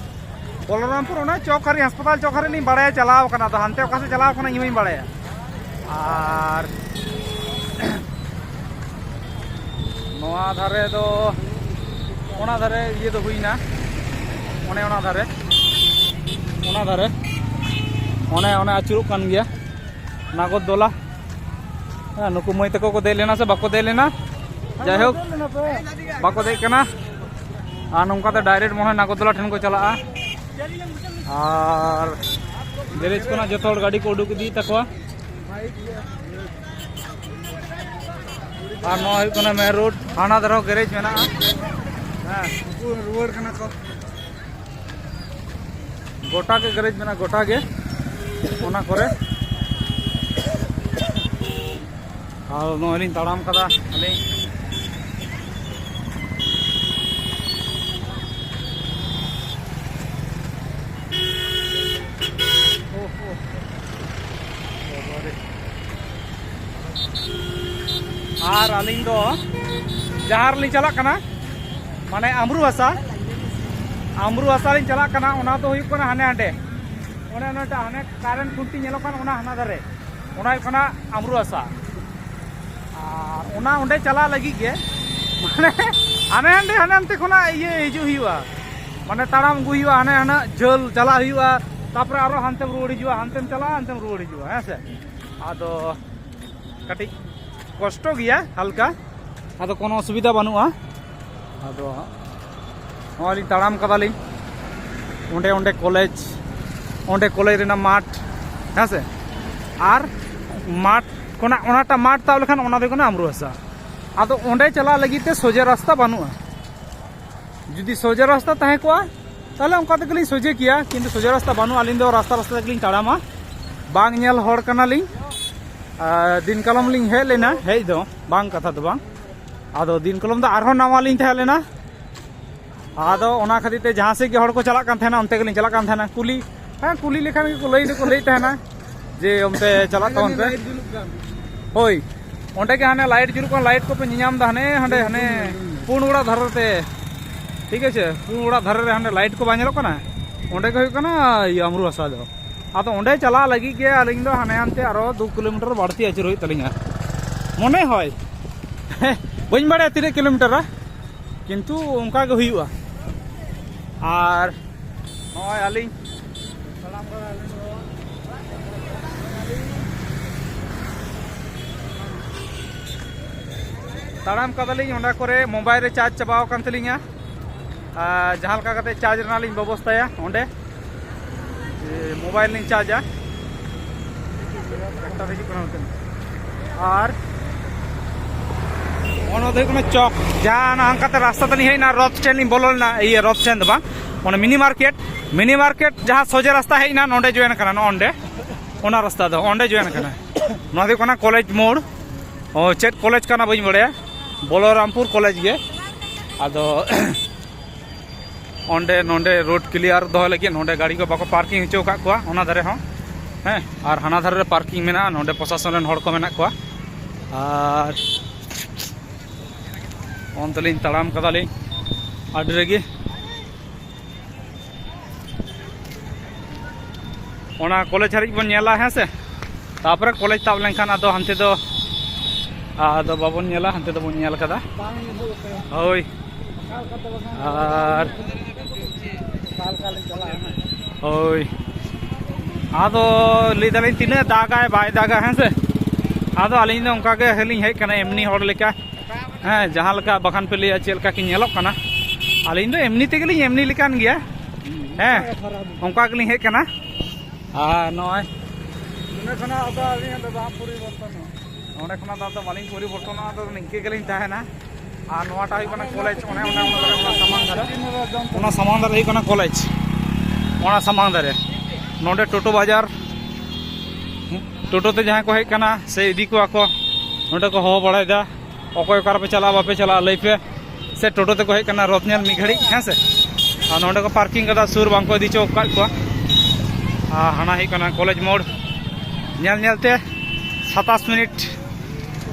ᱵᱚᱞᱚᱨᱟᱢᱯᱩᱨ ᱚᱱᱟ ᱪᱚᱠ ᱦᱟᱹᱨᱤ, ᱦᱟᱥᱯᱟᱛᱟᱞ ᱪᱚᱠ ᱦᱟᱹᱨᱤ ᱞᱤᱧ ᱵᱟᱲᱟᱭᱟ ᱪᱟᱞᱟᱣ ᱠᱟᱱᱟ, ᱟᱫᱚ ᱦᱟᱱᱛᱮ ᱚᱠᱟ ᱥᱮᱫ ᱪᱟᱞᱟᱣ ᱠᱟᱱᱟ ᱤᱧ ᱦᱚᱸᱧ ᱵᱟᱲᱟᱭᱟ᱾ ᱟᱨ ᱱᱚᱣᱟ ᱫᱷᱟᱨᱮ ᱫᱚ, ᱚᱱᱟ ᱫᱷᱟᱨᱮ ᱤᱭᱟᱹ ᱫᱚ ᱦᱩᱭᱱᱟ, ᱚᱱᱮ ᱚᱱᱟ ᱫᱷᱟᱨᱮ, ᱚᱱᱟ ᱫᱷᱟᱨᱮ, ᱚᱱᱮ, ᱚᱱᱮ ᱟᱹᱪᱩᱨᱚᱜ ᱠᱟᱱ ᱜᱮᱭᱟ ᱱᱟᱜᱚᱨᱫᱚᱞᱟ᱾ ᱦᱮᱸ, ᱱᱩᱠᱩ ᱢᱟᱹᱭ ᱛᱟᱠᱚ ᱠᱚ ᱫᱮᱡ ᱞᱮᱱᱟ ᱥᱮ ᱵᱟᱠᱚ ᱫᱮᱡ ᱞᱮᱱᱟ? ᱡᱟᱭᱦᱳᱠ, ᱵᱟᱠᱚ ᱫᱮᱡ ᱠᱟᱱᱟ᱾ ᱟᱨ ᱱᱚᱝᱠᱟᱛᱮ direct ᱢᱚᱱᱮ ᱦᱚᱭ ᱱᱟᱜᱚᱨᱫᱚᱞᱟ ᱴᱷᱮᱱ ᱠᱚ ᱪᱟᱞᱟᱜᱼᱟ᱾ ᱟᱨ garage ᱠᱷᱚᱱᱟᱜ ᱡᱚᱛᱚ ᱦᱚᱲ ᱜᱟᱹᱰᱤ ᱠᱚ ᱩᱰᱩᱠ ᱤᱫᱤᱭᱮᱫ ᱛᱟᱠᱚᱣᱟ᱾ ᱟᱨ ᱱᱚᱣᱟ ᱦᱩᱭᱩᱜ ᱠᱟᱱᱟ main road, ᱦᱟᱱᱟ ᱫᱷᱟᱨᱮ garage ᱢᱮᱱᱟᱜᱼᱟ᱾ ᱦᱮᱸ, ᱩᱱᱠᱩ ᱨᱩᱣᱟᱹᱲ ᱠᱟᱱᱟ ᱠᱚ᱾ ᱜᱚᱴᱟ ᱜᱮ garage ᱢᱮᱱᱟᱜᱼᱟ, ᱜᱚᱴᱟ ᱜᱮ ᱚᱱᱟ ᱠᱚᱨᱮ᱾ ᱟᱨ ᱱᱚᱜᱼᱚᱭ ᱞᱤᱧ ᱛᱟᱲᱟᱢ ᱠᱟᱫᱟ ᱟᱹᱞᱤᱧ᱾ ᱳᱦ, ᱳᱦ᱾ ᱵᱟᱵᱟᱨᱮ᱾ ᱟᱨ ᱟᱹᱞᱤᱧ ᱫᱚ ᱡᱟᱦᱟᱸ ᱨᱮᱞᱤᱧ ᱪᱟᱞᱟᱜ ᱠᱟᱱᱟ, ᱢᱟᱱᱮ ᱟᱢᱨᱩ ᱦᱟᱥᱟ, ᱟᱢᱨᱩ ᱦᱟᱥᱟ ᱞᱤᱧ ᱪᱟᱞᱟᱜ ᱠᱟᱱᱟ, ᱚᱱᱟ ᱫᱚ ᱦᱩᱭᱩᱜ ᱠᱟᱱᱟ ᱦᱟᱱᱮ ᱦᱟᱸᱰᱮ, ᱚᱱᱮ ᱚᱱᱟᱴᱟᱜ ᱦᱟᱱᱮ current ᱠᱷᱩᱱᱴᱤ ᱧᱮᱞᱚᱜ ᱠᱟᱱᱟ, ᱚᱱᱟ ᱦᱟᱱᱟ ᱫᱷᱟᱨᱮ, ᱚᱱᱟ ᱦᱩᱭᱩᱜ ᱠᱟᱱᱟ ᱟᱢᱨᱩ ᱦᱟᱥᱟ᱾ ᱟᱨ ᱚᱱᱟ ᱚᱸᱰᱮ ᱪᱟᱞᱟᱜ ᱞᱟᱹᱜᱤᱫ ᱜᱮ, ᱢᱟᱱᱮ, ᱦᱟᱱᱮ ᱦᱟᱸᱰᱮ, ᱦᱟᱱᱮ ᱦᱟᱱᱛᱮ ᱠᱷᱚᱱᱟᱜ ᱤᱭᱟᱹ ᱦᱤᱡᱩᱜ ᱦᱩᱭᱩᱜᱼᱟ, ᱢᱟᱱᱮ ᱛᱟᱲᱟᱢ ᱟᱹᱜᱩ ᱦᱩᱭᱩᱜᱼᱟ, ᱦᱟᱱᱮ ᱦᱟᱱᱮ ᱡᱷᱟᱹᱞ ᱪᱟᱞᱟᱜ ᱦᱩᱭᱩᱜᱼᱟ, ᱛᱟᱯᱚᱨᱮ ᱟᱨᱚ ᱦᱟᱱᱛᱮᱢ ᱨᱩᱣᱟᱹᱲ ᱦᱤᱡᱩᱜᱼᱟ, ᱦᱟᱱᱛᱮᱢ ᱪᱟᱞᱟᱜᱼᱟ, ᱦᱟᱱᱛᱮᱢ ᱨᱩᱣᱟᱹᱲ ᱦᱤᱡᱩᱜᱼᱟ, ᱦᱮᱸ ᱥᱮ᱾ ᱟᱫᱚ ᱠᱟᱹᱴᱤᱡ ᱠᱚᱥᱴᱚ ᱜᱮᱭᱟ ᱦᱟᱞᱠᱟ, ᱟᱫᱚ ᱠᱳᱱᱳ ᱚᱥᱩᱵᱤᱫᱷᱟ ᱵᱟᱹᱱᱩᱜᱼᱟ᱾ ᱟᱫᱚ ᱱᱚᱜᱼᱚᱭ ᱞᱤᱧ ᱛᱟᱲᱟᱢ ᱠᱟᱫᱟᱞᱤᱧ, ᱚᱸᱰᱮ, ᱚᱸᱰᱮ ᱠᱚᱞᱮᱡᱽ, ᱚᱸᱰᱮ ᱠᱚᱞᱮᱡᱽ ᱨᱮᱱᱟᱜ ᱢᱟᱴᱷ, ᱦᱮᱸ ᱥᱮ᱾ ᱟᱨ ᱢᱟᱴᱷ ᱠᱷᱚᱱᱟᱜ ᱚᱱᱟᱴᱟᱜ ᱢᱟᱴᱷ ᱛᱟᱵ ᱞᱮᱠᱷᱟᱱ ᱚᱱᱟ ᱫᱚ ᱦᱩᱭᱩᱜ ᱠᱟᱱᱟ ᱟᱢᱨᱩ ᱦᱟᱥᱟ᱾ ᱟᱫᱚ ᱚᱸᱰᱮ ᱪᱟᱞᱟᱜ ᱞᱟᱹᱜᱤᱫ ᱛᱮ ᱥᱚᱡᱷᱮ ᱨᱟᱥᱛᱟ ᱵᱟᱹᱱᱩᱜᱼᱟ᱾ ᱡᱩᱫᱤ ᱥᱚᱡᱷᱮ ᱨᱟᱥᱛᱟ ᱛᱟᱦᱮᱸ ᱠᱚᱜᱼᱟ, ᱛᱟᱦᱚᱞᱮ ᱚᱱᱠᱟ ᱛᱮᱜᱮᱞᱤᱧ ᱥᱚᱡᱷᱮ ᱠᱮᱭᱟ, ᱠᱤᱱᱛᱩ ᱥᱚᱡᱷᱮ ᱨᱟᱥᱛᱟ ᱵᱟᱹᱱᱩᱜᱼᱟ᱾ ᱟᱹᱞᱤᱧ ᱫᱚ ᱨᱟᱥᱛᱟ ᱨᱟᱥᱛᱟ ᱛᱮᱜᱮᱞᱤᱧ ᱛᱟᱲᱟᱢᱟ, ᱵᱟᱝ ᱧᱮᱞ ᱦᱚᱲ ᱠᱟᱱᱟᱞᱤᱧ᱾ ᱟᱨ ᱫᱤᱱ ᱠᱟᱞᱚᱢ ᱞᱤᱧ ᱦᱮᱡ ᱞᱮᱱᱟ, ᱦᱮᱡ ᱫᱚ ᱵᱟᱝ, ᱠᱟᱛᱷᱟ ᱫᱚ ᱵᱟᱝ, ᱟᱫᱚ ᱫᱤᱱ ᱠᱟᱞᱚᱢ ᱫᱚ ᱟᱨᱦᱚᱸ ᱱᱟᱣᱟ ᱞᱤᱧ ᱛᱟᱦᱮᱸ ᱞᱮᱱᱟ᱾ ᱟᱫᱚ ᱚᱱᱟ ᱠᱷᱟᱹᱛᱤᱨ ᱛᱮ ᱡᱟᱦᱟᱸ ᱥᱮᱫ ᱜᱮ ᱦᱚᱲ ᱠᱚ ᱪᱟᱞᱟᱜ ᱠᱟᱱ ᱛᱟᱦᱮᱱᱟ, ᱚᱱᱛᱮ ᱜᱮᱞᱤᱧ ᱪᱟᱞᱟᱜ ᱠᱟᱱ ᱛᱟᱦᱮᱱᱟ᱾ ᱠᱩᱞᱤ, ᱦᱮᱸ, ᱠᱩᱞᱤ ᱞᱮᱠᱷᱟᱱ ᱜᱮᱠᱚ ᱞᱟᱹᱭ ᱫᱚᱠᱚ ᱞᱟᱹᱭᱮᱫ ᱛᱟᱦᱮᱱᱟ ᱡᱮ ᱚᱱᱛᱮ ᱪᱟᱞᱟᱜ ᱛᱟᱵᱚᱱ ᱯᱮ᱾ ᱦᱳᱭ, ᱚᱸᱰᱮ ᱜᱮ ᱦᱟᱱᱮ ᱞᱟᱭᱤᱴ ᱡᱩᱞᱩᱜ ᱠᱟᱱᱟ, ᱞᱟᱭᱤᱴ ᱠᱚᱯᱮ ᱧᱮᱧᱟᱢ ᱮᱫᱟ ᱦᱟᱱᱮ ᱦᱟᱸᱰᱮ, ᱦᱟᱱᱮ ᱯᱩᱱ ᱚᱲᱟᱜ ᱫᱷᱟᱨᱮ ᱨᱮ, ᱴᱷᱤᱠ ᱟᱪᱷᱮ, ᱯᱩᱱ ᱚᱲᱟᱜ ᱫᱷᱟᱨᱮ ᱨᱮ ᱦᱟᱸᱰᱮ ᱞᱟᱭᱤᱴ ᱠᱚ ᱵᱟᱝ ᱧᱮᱞᱚᱜ ᱠᱟᱱᱟ? ᱚᱸᱰᱮ ᱜᱮ ᱦᱩᱭᱩᱜ ᱠᱟᱱᱟ ᱤᱭᱟᱹ ᱟᱢᱨᱩ ᱦᱟᱥᱟ ᱫᱚ᱾ ᱟᱫᱚ ᱚᱸᱰᱮ ᱪᱟᱞᱟᱜ ᱞᱟᱹᱜᱤᱫ ᱜᱮ ᱟᱹᱞᱤᱧ ᱫᱚ ᱦᱟᱱᱮ ᱦᱟᱱᱛᱮ ᱟᱨᱚ ᱫᱩ ᱠᱤᱞᱳᱢᱤᱴᱟᱨ ᱵᱟᱹᱲᱛᱤ ᱟᱹᱪᱩᱨ ᱦᱩᱭᱩᱜ ᱛᱟᱹᱞᱤᱧᱟ, ᱢᱚᱱᱮ ᱦᱚᱭ᱾ ᱵᱟᱹᱧ ᱵᱟᱲᱟᱭᱟ ᱛᱤᱱᱟᱹᱜ ᱠᱤᱞᱳᱢᱤᱴᱟᱨᱟ, ᱠᱤᱱᱛᱩ ᱚᱱᱠᱟ ᱜᱮ ᱦᱩᱭᱩᱜᱼᱟ᱾ ᱟᱨ ᱱᱚᱜᱼᱚᱭ ᱟᱹᱞᱤᱧ ᱛᱟᱲᱟᱢ ᱠᱟᱫᱟᱞᱤᱧ, ᱚᱱᱟ ᱠᱚᱨᱮ ᱢᱳᱵᱟᱭᱤᱞ ᱨᱮ ᱪᱟᱨᱡᱽ ᱪᱟᱵᱟᱣ ᱟᱠᱟᱱ ᱛᱟᱹᱞᱤᱧᱟ᱾ ᱟᱨ ᱡᱟᱦᱟᱸ ᱞᱮᱠᱟ ᱠᱟᱛᱮ ᱪᱟᱨᱡᱽ ᱨᱮᱱᱟᱜ ᱞᱤᱧ ᱵᱮᱵᱚᱥᱛᱷᱟᱭᱟ ᱚᱸᱰᱮ, ᱡᱮ ᱢᱳᱵᱟᱭᱤᱞ ᱞᱤᱧ ᱪᱟᱨᱡᱟ᱾ ᱴᱨᱟᱠᱴᱟᱨ ᱦᱤᱡᱩᱜ ᱠᱟᱱᱟ ᱱᱚᱛᱮ᱾ ᱟᱨ ᱚᱱᱟ ᱫᱚ ᱦᱩᱭᱩᱜ ᱠᱟᱱᱟ ᱪᱚᱠ, ᱡᱟᱦᱟᱸ ᱚᱱᱟ ᱦᱟᱱᱠᱟᱛᱮ ᱨᱟᱥᱛᱟ ᱛᱮᱞᱤᱧ ᱦᱮᱡ ᱮᱱᱟ, ᱨᱚᱛᱷ ᱴᱷᱮᱱ ᱞᱤᱧ ᱵᱚᱞᱚ ᱞᱮᱱᱟ, ᱤᱭᱟᱹ, ᱨᱚᱛᱷ ᱴᱷᱮᱱ ᱫᱚ ᱵᱟᱝ, ᱚᱱᱟ ᱢᱤᱱᱤ ᱢᱟᱨᱠᱮᱴ, ᱢᱤᱱᱤ ᱢᱟᱨᱠᱮᱴ ᱡᱟᱦᱟᱸ ᱥᱚᱡᱷᱮ ᱨᱟᱥᱛᱟ ᱦᱮᱡ ᱮᱱᱟ, ᱱᱚᱸᱰᱮ ᱡᱚᱭᱮᱱ ᱠᱟᱱᱟ, ᱱᱚᱜᱼᱚ ᱱᱚᱸᱰᱮ, ᱚᱱᱟ ᱨᱟᱥᱛᱟ ᱫᱚ ᱚᱸᱰᱮ ᱡᱚᱭᱮᱱ ᱠᱟᱱᱟ᱾ ᱱᱚᱣᱟ ᱫᱚ ᱦᱩᱭᱩᱜ ᱠᱟᱱᱟ ᱠᱚᱞᱮᱡᱽ ᱢᱳᱲ᱾ ᱚ, ᱪᱮᱫ ᱠᱚᱞᱮᱡᱽ ᱠᱟᱱᱟ ᱵᱟᱹᱧ ᱵᱟᱲᱟᱭᱟ, ᱵᱚᱞᱚᱨᱟᱢᱯᱩᱨ ᱠᱚᱞᱮᱡᱽ ᱜᱮ᱾ ᱟᱫᱚ ᱚᱸᱰᱮ ᱱᱚᱸᱰᱮ ᱨᱳᱰ ᱠᱞᱤᱭᱟᱨ ᱫᱚᱦᱚᱭ ᱞᱟᱹᱜᱤᱫ ᱱᱚᱸᱰᱮ ᱜᱟᱹᱰᱤ ᱠᱚ ᱵᱟᱠᱚ ᱯᱟᱨᱠᱤᱝ ᱦᱚᱪᱚ ᱟᱠᱟᱫ ᱠᱚᱣᱟ ᱚᱱᱟ ᱫᱷᱟᱨᱮ ᱦᱚᱸ, ᱦᱮᱸ, ᱟᱨ ᱦᱟᱱᱟ ᱫᱷᱟᱨᱮ ᱨᱮ ᱯᱟᱨᱠᱤᱝ ᱢᱮᱱᱟᱜᱼᱟ, ᱱᱚᱸᱰᱮ ᱯᱨᱚᱥᱟᱥᱚᱱ ᱨᱮᱱ ᱦᱚᱲ ᱠᱚ ᱢᱮᱱᱟᱜ ᱠᱚᱣᱟ᱾ ᱟᱨ ᱚᱱᱛᱮᱞᱤᱧ ᱛᱟᱲᱟᱢ ᱠᱟᱫᱟᱞᱤᱧ ᱟᱹᱰᱤ ᱨᱮᱜᱮ᱾ ᱚᱱᱟ ᱠᱚᱞᱮᱡᱽ ᱦᱟᱹᱨᱤᱡ ᱵᱚᱱ ᱧᱮᱞᱟ, ᱦᱮᱸ ᱥᱮ? ᱛᱟᱯᱚᱨᱮ ᱠᱚᱞᱮᱡᱽ ᱛᱟᱵ ᱞᱮᱱᱠᱷᱟᱱ ᱟᱫᱚ ᱦᱟᱱᱛᱮ ᱫᱚ, ᱟᱫᱚ ᱵᱟᱵᱚᱱ ᱧᱮᱞᱟ, ᱦᱟᱱᱛᱮ ᱫᱚᱵᱚᱱ ᱧᱮᱞ ᱠᱟᱫᱟ᱾ ᱦᱳᱭ᱾ ᱟᱨ ᱦᱳᱭ, ᱟᱫᱚ ᱞᱟᱹᱭ ᱫᱟᱞᱤᱧ ᱛᱤᱱᱟᱹᱜ ᱫᱟᱜᱟᱭ ᱵᱟᱭ ᱫᱟᱜᱟ, ᱦᱮᱸ ᱥᱮ? ᱟᱫᱚ ᱟᱹᱞᱤᱧ ᱫᱚ ᱚᱱᱠᱟ ᱜᱮ ᱞᱤᱧ ᱦᱮᱡ ᱠᱟᱱᱟ ᱮᱢᱱᱤ ᱦᱚᱲ ᱞᱮᱠᱟ, ᱦᱮᱸ, ᱡᱟᱦᱟᱸ ᱞᱮᱠᱟ ᱵᱟᱠᱷᱟᱱ ᱯᱮ ᱞᱟᱹᱭᱟ ᱪᱮᱫ ᱞᱮᱠᱟ ᱠᱤᱱ ᱧᱮᱞᱚᱜ ᱠᱟᱱᱟ᱾ ᱟᱹᱞᱤᱧ ᱫᱚ ᱮᱢᱱᱤ ᱛᱮᱜᱮᱞᱤᱧ ᱮᱢᱱᱤ ᱞᱮᱠᱟᱱ ᱜᱮᱭᱟ, ᱦᱮᱸ, ᱚᱱᱠᱟ ᱜᱮᱞᱤᱧ ᱦᱮᱡ ᱠᱟᱱᱟ᱾ ᱟᱨ ᱱᱚᱜᱼᱚᱭ ᱱᱚᱸᱰᱮ ᱠᱷᱚᱱᱟᱜ ᱟᱫᱚ ᱟᱹᱞᱤᱧᱟᱜ ᱫᱚ ᱵᱟᱝ ᱯᱚᱨᱤᱵᱚᱨᱛᱚᱱᱚᱜᱼᱟ᱾ ᱱᱚᱸᱰᱮ ᱠᱷᱚᱱᱟᱜ ᱫᱚ ᱟᱫᱚ ᱵᱟᱹᱞᱤᱧ ᱯᱚᱨᱤᱵᱚᱨᱛᱚᱱᱚᱜᱼᱟ, ᱟᱫᱚ ᱱᱤᱝᱠᱟᱹ ᱜᱮᱞᱤᱧ ᱛᱟᱦᱮᱱᱟ᱾ ᱟᱨ ᱱᱚᱣᱟᱴᱟᱜ ᱦᱩᱭᱩᱜ ᱠᱟᱱᱟ ᱠᱚᱞᱮᱡᱽ, ᱚᱱᱮ ᱚᱱᱟ ᱚᱱᱟ ᱥᱟᱢᱟᱝ ᱫᱷᱟᱨᱮ, ᱚᱱᱟ ᱥᱟᱢᱟᱝ ᱫᱷᱟᱨᱮ ᱦᱩᱭᱩᱜ ᱠᱟᱱᱟ ᱠᱚᱞᱮᱡᱽ, ᱚᱱᱟ ᱥᱟᱢᱟᱝ ᱫᱷᱟᱨᱮ᱾ ᱱᱚᱰᱮ ᱴᱳᱴᱳ ᱵᱟᱡᱟᱨ, ᱴᱳᱴᱳ ᱛᱮ ᱡᱟᱦᱟᱸᱭ ᱠᱚ ᱦᱮᱡ ᱠᱟᱱᱟ ᱥᱮ ᱤᱫᱤ ᱠᱚᱣᱟ ᱠᱚ, ᱱᱚᱰᱮ ᱠᱚ ᱦᱚᱦᱚ ᱵᱟᱲᱟᱭᱮᱫᱟ, ᱚᱠᱚᱭ ᱚᱠᱟ ᱨᱮᱯᱮ ᱪᱟᱞᱟᱜᱼᱟ, ᱵᱟᱯᱮ ᱪᱟᱞᱟᱜᱼᱟ ᱞᱟᱹᱭ ᱯᱮ, ᱥᱮ ᱴᱳᱴᱳ ᱛᱮᱠᱚ ᱦᱮᱡ ᱠᱟᱱᱟ ᱨᱚᱛ ᱧᱮᱞ ᱢᱤᱫ ᱜᱷᱟᱹᱲᱤᱡ, ᱦᱮᱸ ᱥᱮ᱾ ᱟᱨ ᱱᱚᱰᱮ ᱠᱚ ᱯᱟᱨᱠᱤᱝ ᱠᱟᱫᱟ, ᱥᱩᱨ ᱵᱟᱝ ᱠᱚ ᱤᱫᱤ ᱦᱚᱪᱚ ᱟᱠᱟᱫ ᱠᱚᱣᱟ᱾ ᱟᱨ ᱦᱟᱱᱟ ᱦᱩᱭᱩᱜ ᱠᱟᱱᱟ ᱠᱚᱞᱮᱡᱽ ᱢᱳᱲ᱾ ᱧᱮᱞ ᱧᱮᱞ ᱛᱮ ᱥᱟᱛᱟᱥ ᱢᱤᱱᱤᱴ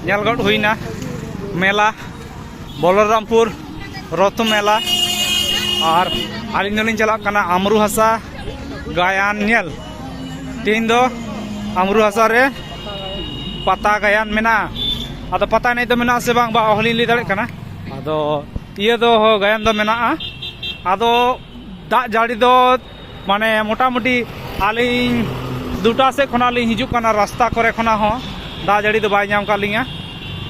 ᱧᱮᱞ ᱜᱚᱫ ᱦᱩᱭᱱᱟ ᱢᱮᱞᱟ᱾ ᱵᱚᱞᱚᱨᱟᱢᱯᱩᱨ ᱨᱚᱛᱷ ᱢᱮᱞᱟ᱾ ᱟᱨ ᱟᱹᱞᱤᱧ ᱫᱚᱞᱤᱧ ᱪᱟᱞᱟᱜ ᱠᱟᱱᱟ ᱟᱢᱨᱩ ᱦᱟᱥᱟ ᱜᱟᱭᱟᱱ ᱧᱮᱞ᱾ ᱛᱮᱦᱮᱧ ᱫᱚ ᱟᱢᱨᱩ ᱦᱟᱥᱟ ᱨᱮ ᱯᱟᱛᱟ ᱜᱟᱭᱟᱱ ᱢᱮᱱᱟᱜᱼᱟ᱾ ᱟᱫᱚ ᱯᱟᱛᱟ ᱮᱱᱮᱡ ᱫᱚ ᱢᱮᱱᱟᱜᱼᱟ ᱥᱮ ᱵᱟᱝ, ᱵᱟ ᱚᱦᱚᱞᱤᱧ ᱞᱟᱹᱭ ᱫᱟᱲᱮᱭᱟᱜ ᱠᱟᱱᱟ᱾ ᱟᱫᱚ ᱤᱭᱟᱹ ᱫᱚ ᱦᱚᱸ ᱜᱟᱭᱟᱱ ᱫᱚ ᱢᱮᱱᱟᱜᱼᱟ᱾ ᱟᱫᱚ ᱫᱟᱜ ᱡᱟᱹᱲᱤ ᱫᱚ ᱢᱟᱱᱮ ᱢᱚᱴᱟᱢᱩᱴᱤ ᱟᱹᱞᱤᱧ ᱫᱩᱴᱟ ᱥᱮᱫ ᱠᱷᱚᱱᱟᱜ ᱞᱤᱧ ᱦᱤᱡᱩᱜ ᱠᱟᱱᱟ, ᱨᱟᱥᱛᱟ ᱠᱚᱨᱮ ᱠᱷᱚᱱᱟᱜ ᱦᱚᱸ ᱫᱟᱜ ᱡᱟᱹᱲᱤ ᱫᱚ ᱵᱟᱭ ᱧᱟᱢ ᱠᱟᱜ ᱞᱤᱧᱟ᱾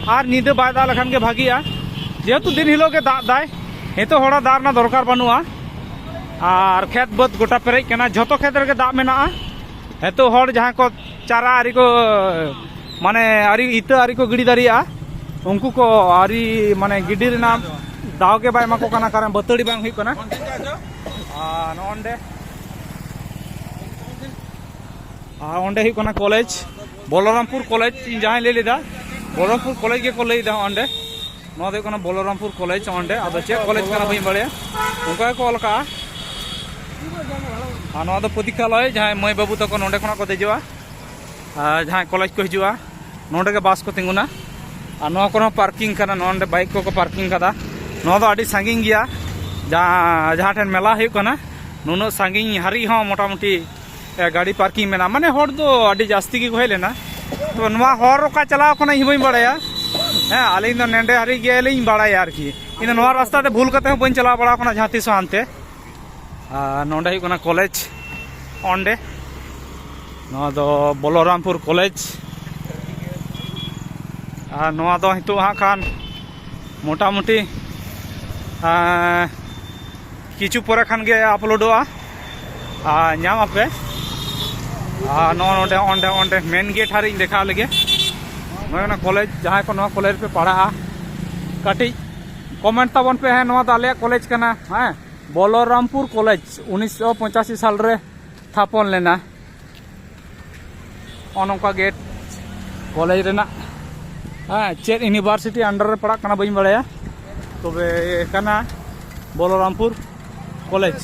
ᱟᱨ ᱧᱤᱫᱟᱹ ᱵᱟᱭ ᱫᱟᱜ ᱞᱮᱠᱷᱟᱱ ᱜᱮ ᱵᱷᱟᱹᱜᱤᱜᱼᱟ, ᱡᱮᱦᱮᱛᱩ ᱫᱤᱱ ᱦᱤᱞᱳᱜ ᱜᱮ ᱫᱟᱜ ᱫᱟᱭ᱾ ᱱᱤᱛᱚᱜ ᱦᱚᱲᱟᱜ ᱫᱟᱜ ᱨᱮᱱᱟᱜ ᱫᱚᱨᱠᱟᱨ ᱵᱟᱹᱱᱩᱜᱼᱟ᱾ ᱟᱨ ᱠᱷᱮᱛ ᱵᱟᱹᱫᱽ ᱜᱚᱴᱟ ᱯᱮᱨᱮᱡ ᱠᱟᱱᱟ, ᱡᱷᱚᱛᱚ ᱠᱷᱮᱛ ᱨᱮᱜᱮ ᱫᱟᱜ ᱢᱮᱱᱟᱜᱼᱟ᱾ ᱱᱤᱛᱚᱜ ᱦᱚᱲ ᱡᱟᱦᱟᱸᱭ ᱠᱚ ᱪᱟᱨᱟ ᱟᱹᱣᱨᱤ ᱠᱚ, ᱢᱟᱱᱮ ᱟᱹᱣᱨᱤ, ᱤᱛᱟᱹ ᱟᱹᱣᱨᱤ ᱠᱚ ᱜᱤᱰᱤ ᱫᱟᱲᱮᱭᱟᱜᱼᱟ, ᱩᱱᱠᱩ ᱠᱚ ᱟᱹᱣᱨᱤ ᱢᱟᱱᱮ ᱜᱤᱰᱤ ᱨᱮᱱᱟᱜ ᱫᱟᱣ ᱜᱮ ᱵᱟᱭ ᱮᱢᱟ ᱠᱚ ᱠᱟᱱᱟ, ᱠᱟᱨᱚᱱ ᱵᱟᱹᱛᱟᱹᱲᱤ ᱵᱟᱝ ᱦᱩᱭᱩᱜ ᱠᱟᱱᱟ᱾ ᱟᱨ ᱱᱚᱜᱼᱚᱸᱰᱮ, ᱟᱨ ᱚᱸᱰᱮ ᱦᱩᱭᱩᱜ ᱠᱟᱱᱟ ᱠᱚᱞᱮᱡᱽ, ᱵᱚᱞᱚᱨᱟᱢᱯᱩᱨ ᱠᱚᱞᱮᱡᱽ, ᱤᱧ ᱡᱟᱦᱟᱸᱧ ᱞᱟᱹᱭ ᱞᱮᱫᱟ, ᱵᱚᱞᱚᱨᱟᱢᱯᱩᱨ ᱠᱚᱞᱮᱡᱽ ᱜᱮᱠᱚ ᱞᱟᱹᱭᱫᱟ ᱚᱸᱰᱮ᱾ ᱱᱚᱣᱟ ᱫᱚ ᱦᱩᱭᱩᱜ ᱠᱟᱱᱟ ᱵᱚᱞᱚᱨᱟᱢᱯᱩᱨ ᱠᱚᱞᱮᱡᱽ᱾ ᱚᱸᱰᱮ ᱟᱫᱚ ᱪᱮᱫ ᱠᱚᱞᱮᱡᱽ ᱠᱟᱱᱟ ᱵᱟᱹᱧ ᱵᱟᱲᱟᱭᱟ, ᱚᱱᱠᱟ ᱜᱮᱠᱚ ᱚᱞ ᱠᱟᱜᱼᱟ᱾ ᱟᱨ ᱱᱚᱣᱟ ᱫᱚ ᱯᱨᱚᱛᱤᱠᱠᱷᱟᱞᱚᱭ, ᱡᱟᱦᱟᱸᱭ ᱢᱟᱹᱭ ᱵᱟᱹᱵᱩ ᱛᱟᱠᱚ ᱱᱚᱸᱰᱮ ᱠᱷᱚᱱᱟᱜ ᱠᱚ ᱫᱮᱡᱚᱜᱼᱟ, ᱟᱨ ᱡᱟᱦᱟᱸᱭ ᱠᱚᱞᱮᱡᱽ ᱠᱚ ᱦᱤᱡᱩᱜᱼᱟ, ᱱᱚᱸᱰᱮ ᱜᱮ ᱵᱟᱥ ᱠᱚ ᱛᱤᱸᱜᱩᱱᱟ᱾ ᱟᱨ ᱱᱚᱣᱟ ᱠᱚᱨᱮ ᱦᱚᱸ ᱯᱟᱨᱠᱤᱝ ᱠᱟᱱᱟ, ᱱᱚᱸᱰᱮ ᱵᱟᱭᱤᱠ ᱠᱚᱠᱚ ᱯᱟᱨᱠᱤᱝ ᱠᱟᱫᱟ᱾ ᱱᱚᱣᱟ ᱫᱚ ᱟᱹᱰᱤ ᱥᱟᱺᱜᱤᱧ ᱜᱮᱭᱟ, ᱡᱟᱦᱟᱸ, ᱡᱟᱦᱟᱸ ᱴᱷᱮᱱ ᱢᱮᱞᱟ ᱦᱩᱭᱩᱜ ᱠᱟᱱᱟ, ᱱᱩᱱᱟᱹᱜ ᱥᱟᱺᱜᱤᱧ ᱦᱟᱹᱨᱤᱡ ᱦᱚᱸ ᱢᱚᱴᱟᱢᱩᱴᱤ, ᱮ, ᱜᱟᱹᱰᱤ ᱯᱟᱨᱠᱤᱝ ᱢᱮᱱᱟᱜᱼᱟ᱾ ᱢᱟᱱᱮ ᱦᱚᱲ ᱫᱚ ᱟᱹᱰᱤ ᱡᱟᱹᱥᱛᱤ ᱜᱮᱠᱚ ᱦᱮᱡ ᱞᱮᱱᱟ᱾ ᱛᱚ ᱱᱚᱣᱟ ᱦᱚᱨ ᱚᱠᱟ ᱪᱟᱞᱟᱣ ᱠᱟᱱᱟ ᱤᱧ ᱵᱟᱹᱧ ᱵᱟᱲᱟᱭᱟ᱾ ᱦᱮᱸ, ᱟᱹᱞᱤᱧ ᱫᱚ ᱱᱚᱸᱰᱮ ᱦᱟᱹᱨᱤᱡ ᱜᱮᱞᱤᱧ ᱵᱟᱲᱟᱭᱟ ᱟᱨᱠᱤ᱾ ᱤᱧ ᱫᱚ ᱱᱚᱣᱟ ᱨᱟᱥᱛᱟ ᱛᱮ ᱵᱷᱩᱞ ᱠᱟᱛᱮ ᱦᱚᱸ ᱵᱟᱹᱧ ᱪᱟᱞᱟᱣ ᱵᱟᱲᱟ ᱟᱠᱟᱱᱟ ᱡᱟᱦᱟᱸ ᱛᱤᱥ ᱦᱚᱸ ᱦᱟᱱᱛᱮ᱾ ᱟᱨ ᱱᱚᱸᱰᱮ ᱦᱩᱭᱩᱜ ᱠᱟᱱᱟ ᱠᱚᱞᱮᱡᱽ ᱚᱸᱰᱮ, ᱱᱚᱣᱟ ᱫᱚ ᱵᱚᱞᱚᱨᱟᱢᱯᱩᱨ ᱠᱚᱞᱮᱡᱽ᱾ ᱟᱨ ᱱᱚᱣᱟ ᱫᱚ ᱱᱤᱛᱚᱜ ᱦᱟᱸᱜ ᱠᱷᱟᱱ ᱢᱚᱴᱟᱢᱩᱴᱤ, ᱟᱸ, ᱠᱤᱪᱷᱩ ᱯᱚᱨᱮ ᱠᱷᱟᱱ ᱜᱮ ᱟᱯᱞᱳᱰᱚᱜᱼᱟ, ᱟᱨ ᱧᱟᱢ ᱟᱯᱮ᱾ ᱟᱨ ᱱᱚᱜᱼᱚ ᱱᱚᱸᱰᱮ, ᱚᱸᱰᱮ, ᱚᱸᱰᱮ ᱢᱮᱱ ᱜᱮᱴ ᱦᱟᱹᱨᱤᱡ ᱤᱧ ᱫᱮᱠᱷᱟᱣ ᱞᱮᱜᱮ᱾ ᱱᱚᱜᱼᱚᱭ ᱚᱱᱟ ᱠᱚᱞᱮᱡᱽ, ᱡᱟᱦᱟᱸᱭ ᱠᱚ ᱱᱚᱣᱟ ᱠᱚᱞᱮᱡᱽ ᱨᱮᱯᱮ ᱯᱟᱲᱦᱟᱜᱼᱟ, ᱠᱟᱹᱴᱤᱡ ᱠᱚᱢᱮᱱᱴ ᱛᱟᱵᱚᱱ ᱯᱮ᱾ ᱦᱮᱸ, ᱱᱚᱣᱟ ᱫᱚ ᱟᱞᱮᱭᱟᱜ ᱠᱚᱞᱮᱡᱽ ᱠᱟᱱᱟ᱾ ᱦᱮᱸ, ᱵᱚᱞᱚᱨᱟᱢᱯᱩᱨ ᱠᱚᱞᱮᱡᱽ ᱩᱱᱤᱥᱥᱚ ᱯᱚᱸᱪᱟᱥᱤ ᱥᱟᱞ ᱨᱮ ᱛᱷᱟᱯᱚᱱ ᱞᱮᱱᱟ᱾ ᱱᱚᱜᱼᱚ ᱱᱚᱝᱠᱟ ᱜᱮ ᱠᱚᱞᱮᱡᱽ ᱨᱮᱱᱟᱜ, ᱦᱮᱸ, ᱪᱮᱫ ᱤᱭᱩᱱᱤᱵᱷᱟᱨᱥᱤᱴᱤ ᱟᱱᱰᱟᱨ ᱨᱮ ᱯᱟᱲᱟᱜ ᱠᱟᱱᱟ ᱵᱟᱹᱧ ᱵᱟᱲᱟᱭᱟ, ᱛᱚᱵᱮ ᱠᱟᱱᱟ ᱵᱚᱞᱚᱨᱟᱢᱯᱩᱨ ᱠᱚᱞᱮᱡᱽ᱾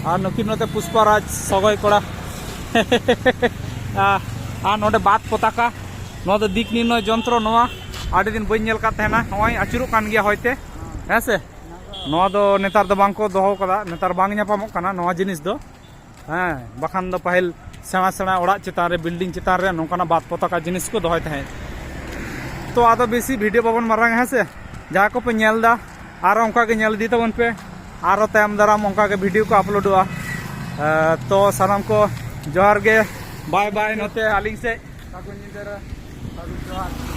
ᱟᱨ ᱱᱩᱠᱤᱱ ᱱᱚᱛᱮ ᱯᱩᱥᱯᱟ ᱨᱟᱡᱽ ᱥᱚᱜᱚᱭ ᱠᱚᱲᱟ᱾ ᱟᱨ ᱱᱚᱰᱮ ᱵᱟᱛ ᱯᱚᱛᱟᱠᱟ, ᱱᱚᱣᱟ ᱫᱚ ᱫᱤᱠ ᱱᱤᱨᱱᱚᱭ ᱡᱚᱱᱛᱨᱚ᱾ ᱱᱚᱣᱟ ᱟᱹᱰᱤ ᱫᱤᱱ ᱵᱟᱹᱧ ᱧᱮᱞ ᱠᱟᱫ ᱛᱟᱦᱮᱱᱟ, ᱱᱚᱜᱼᱚᱭ ᱟᱹᱪᱩᱨᱚᱜ ᱠᱟᱱ ᱜᱮᱭᱟ ᱦᱚᱭᱛᱮ, ᱦᱮᱸ ᱥᱮ᱾ ᱱᱚᱣᱟ ᱫᱚ ᱱᱮᱛᱟᱨ ᱫᱚ ᱵᱟᱝ ᱠᱚ ᱫᱚᱦᱚ ᱠᱟᱫᱟ, ᱱᱮᱛᱟᱨ ᱵᱟᱝ ᱧᱟᱯᱟᱢᱚᱜ ᱠᱟᱱᱟ ᱱᱚᱣᱟ ᱡᱤᱱᱤᱥ ᱫᱚ᱾ ᱦᱮᱸ, ᱵᱟᱠᱷᱟᱱ ᱫᱚ ᱯᱟᱹᱦᱤᱞ ᱥᱮᱬᱟ ᱥᱮᱬᱟ ᱚᱲᱟᱜ ᱪᱮᱛᱟᱱ ᱨᱮ, ᱵᱤᱞᱰᱤᱝ ᱪᱮᱛᱟᱱ ᱨᱮ ᱱᱚᱝᱠᱟᱱᱟᱜ ᱵᱟᱛ ᱯᱚᱛᱟᱠᱟ ᱡᱤᱱᱤᱥ ᱠᱚ ᱫᱚᱦᱚᱭ ᱛᱟᱦᱮᱸᱫ᱾ ᱛᱚ ᱟᱫᱚ ᱵᱮᱥᱤ ᱵᱷᱤᱰᱤᱭᱳ ᱵᱟᱵᱚᱱ ᱢᱟᱨᱟᱝᱟ, ᱦᱮᱸ ᱥᱮ᱾ ᱡᱟᱦᱟᱸ ᱠᱚᱯᱮ ᱧᱮᱞ ᱮᱫᱟ, ᱟᱨᱚ ᱚᱱᱠᱟ ᱜᱮ ᱧᱮᱞ ᱤᱫᱤ ᱛᱟᱵᱚᱱ ᱯᱮ, ᱟᱨᱚ ᱛᱟᱭᱚᱢ ᱫᱟᱨᱟᱢ ᱚᱱᱠᱟ ᱜᱮ ᱵᱷᱤᱰᱤᱭᱳ ᱠᱚ ᱟᱯᱞᱳᱰᱚᱜᱼᱟ᱾ ᱮ, ᱛᱚ ᱥᱟᱱᱟᱢ ᱠᱚ ᱡᱚᱦᱟᱨ ᱜᱮ, ᱵᱟᱭ ᱵᱟᱭ᱾ ᱱᱚᱛᱮ ᱟᱹᱞᱤᱧ ᱥᱮᱫ ᱥᱟᱹᱜᱩᱱ ᱧᱤᱫᱟᱹ ᱨᱮ, ᱥᱟᱹᱜᱩᱱ ᱡᱚᱦᱟᱨ᱾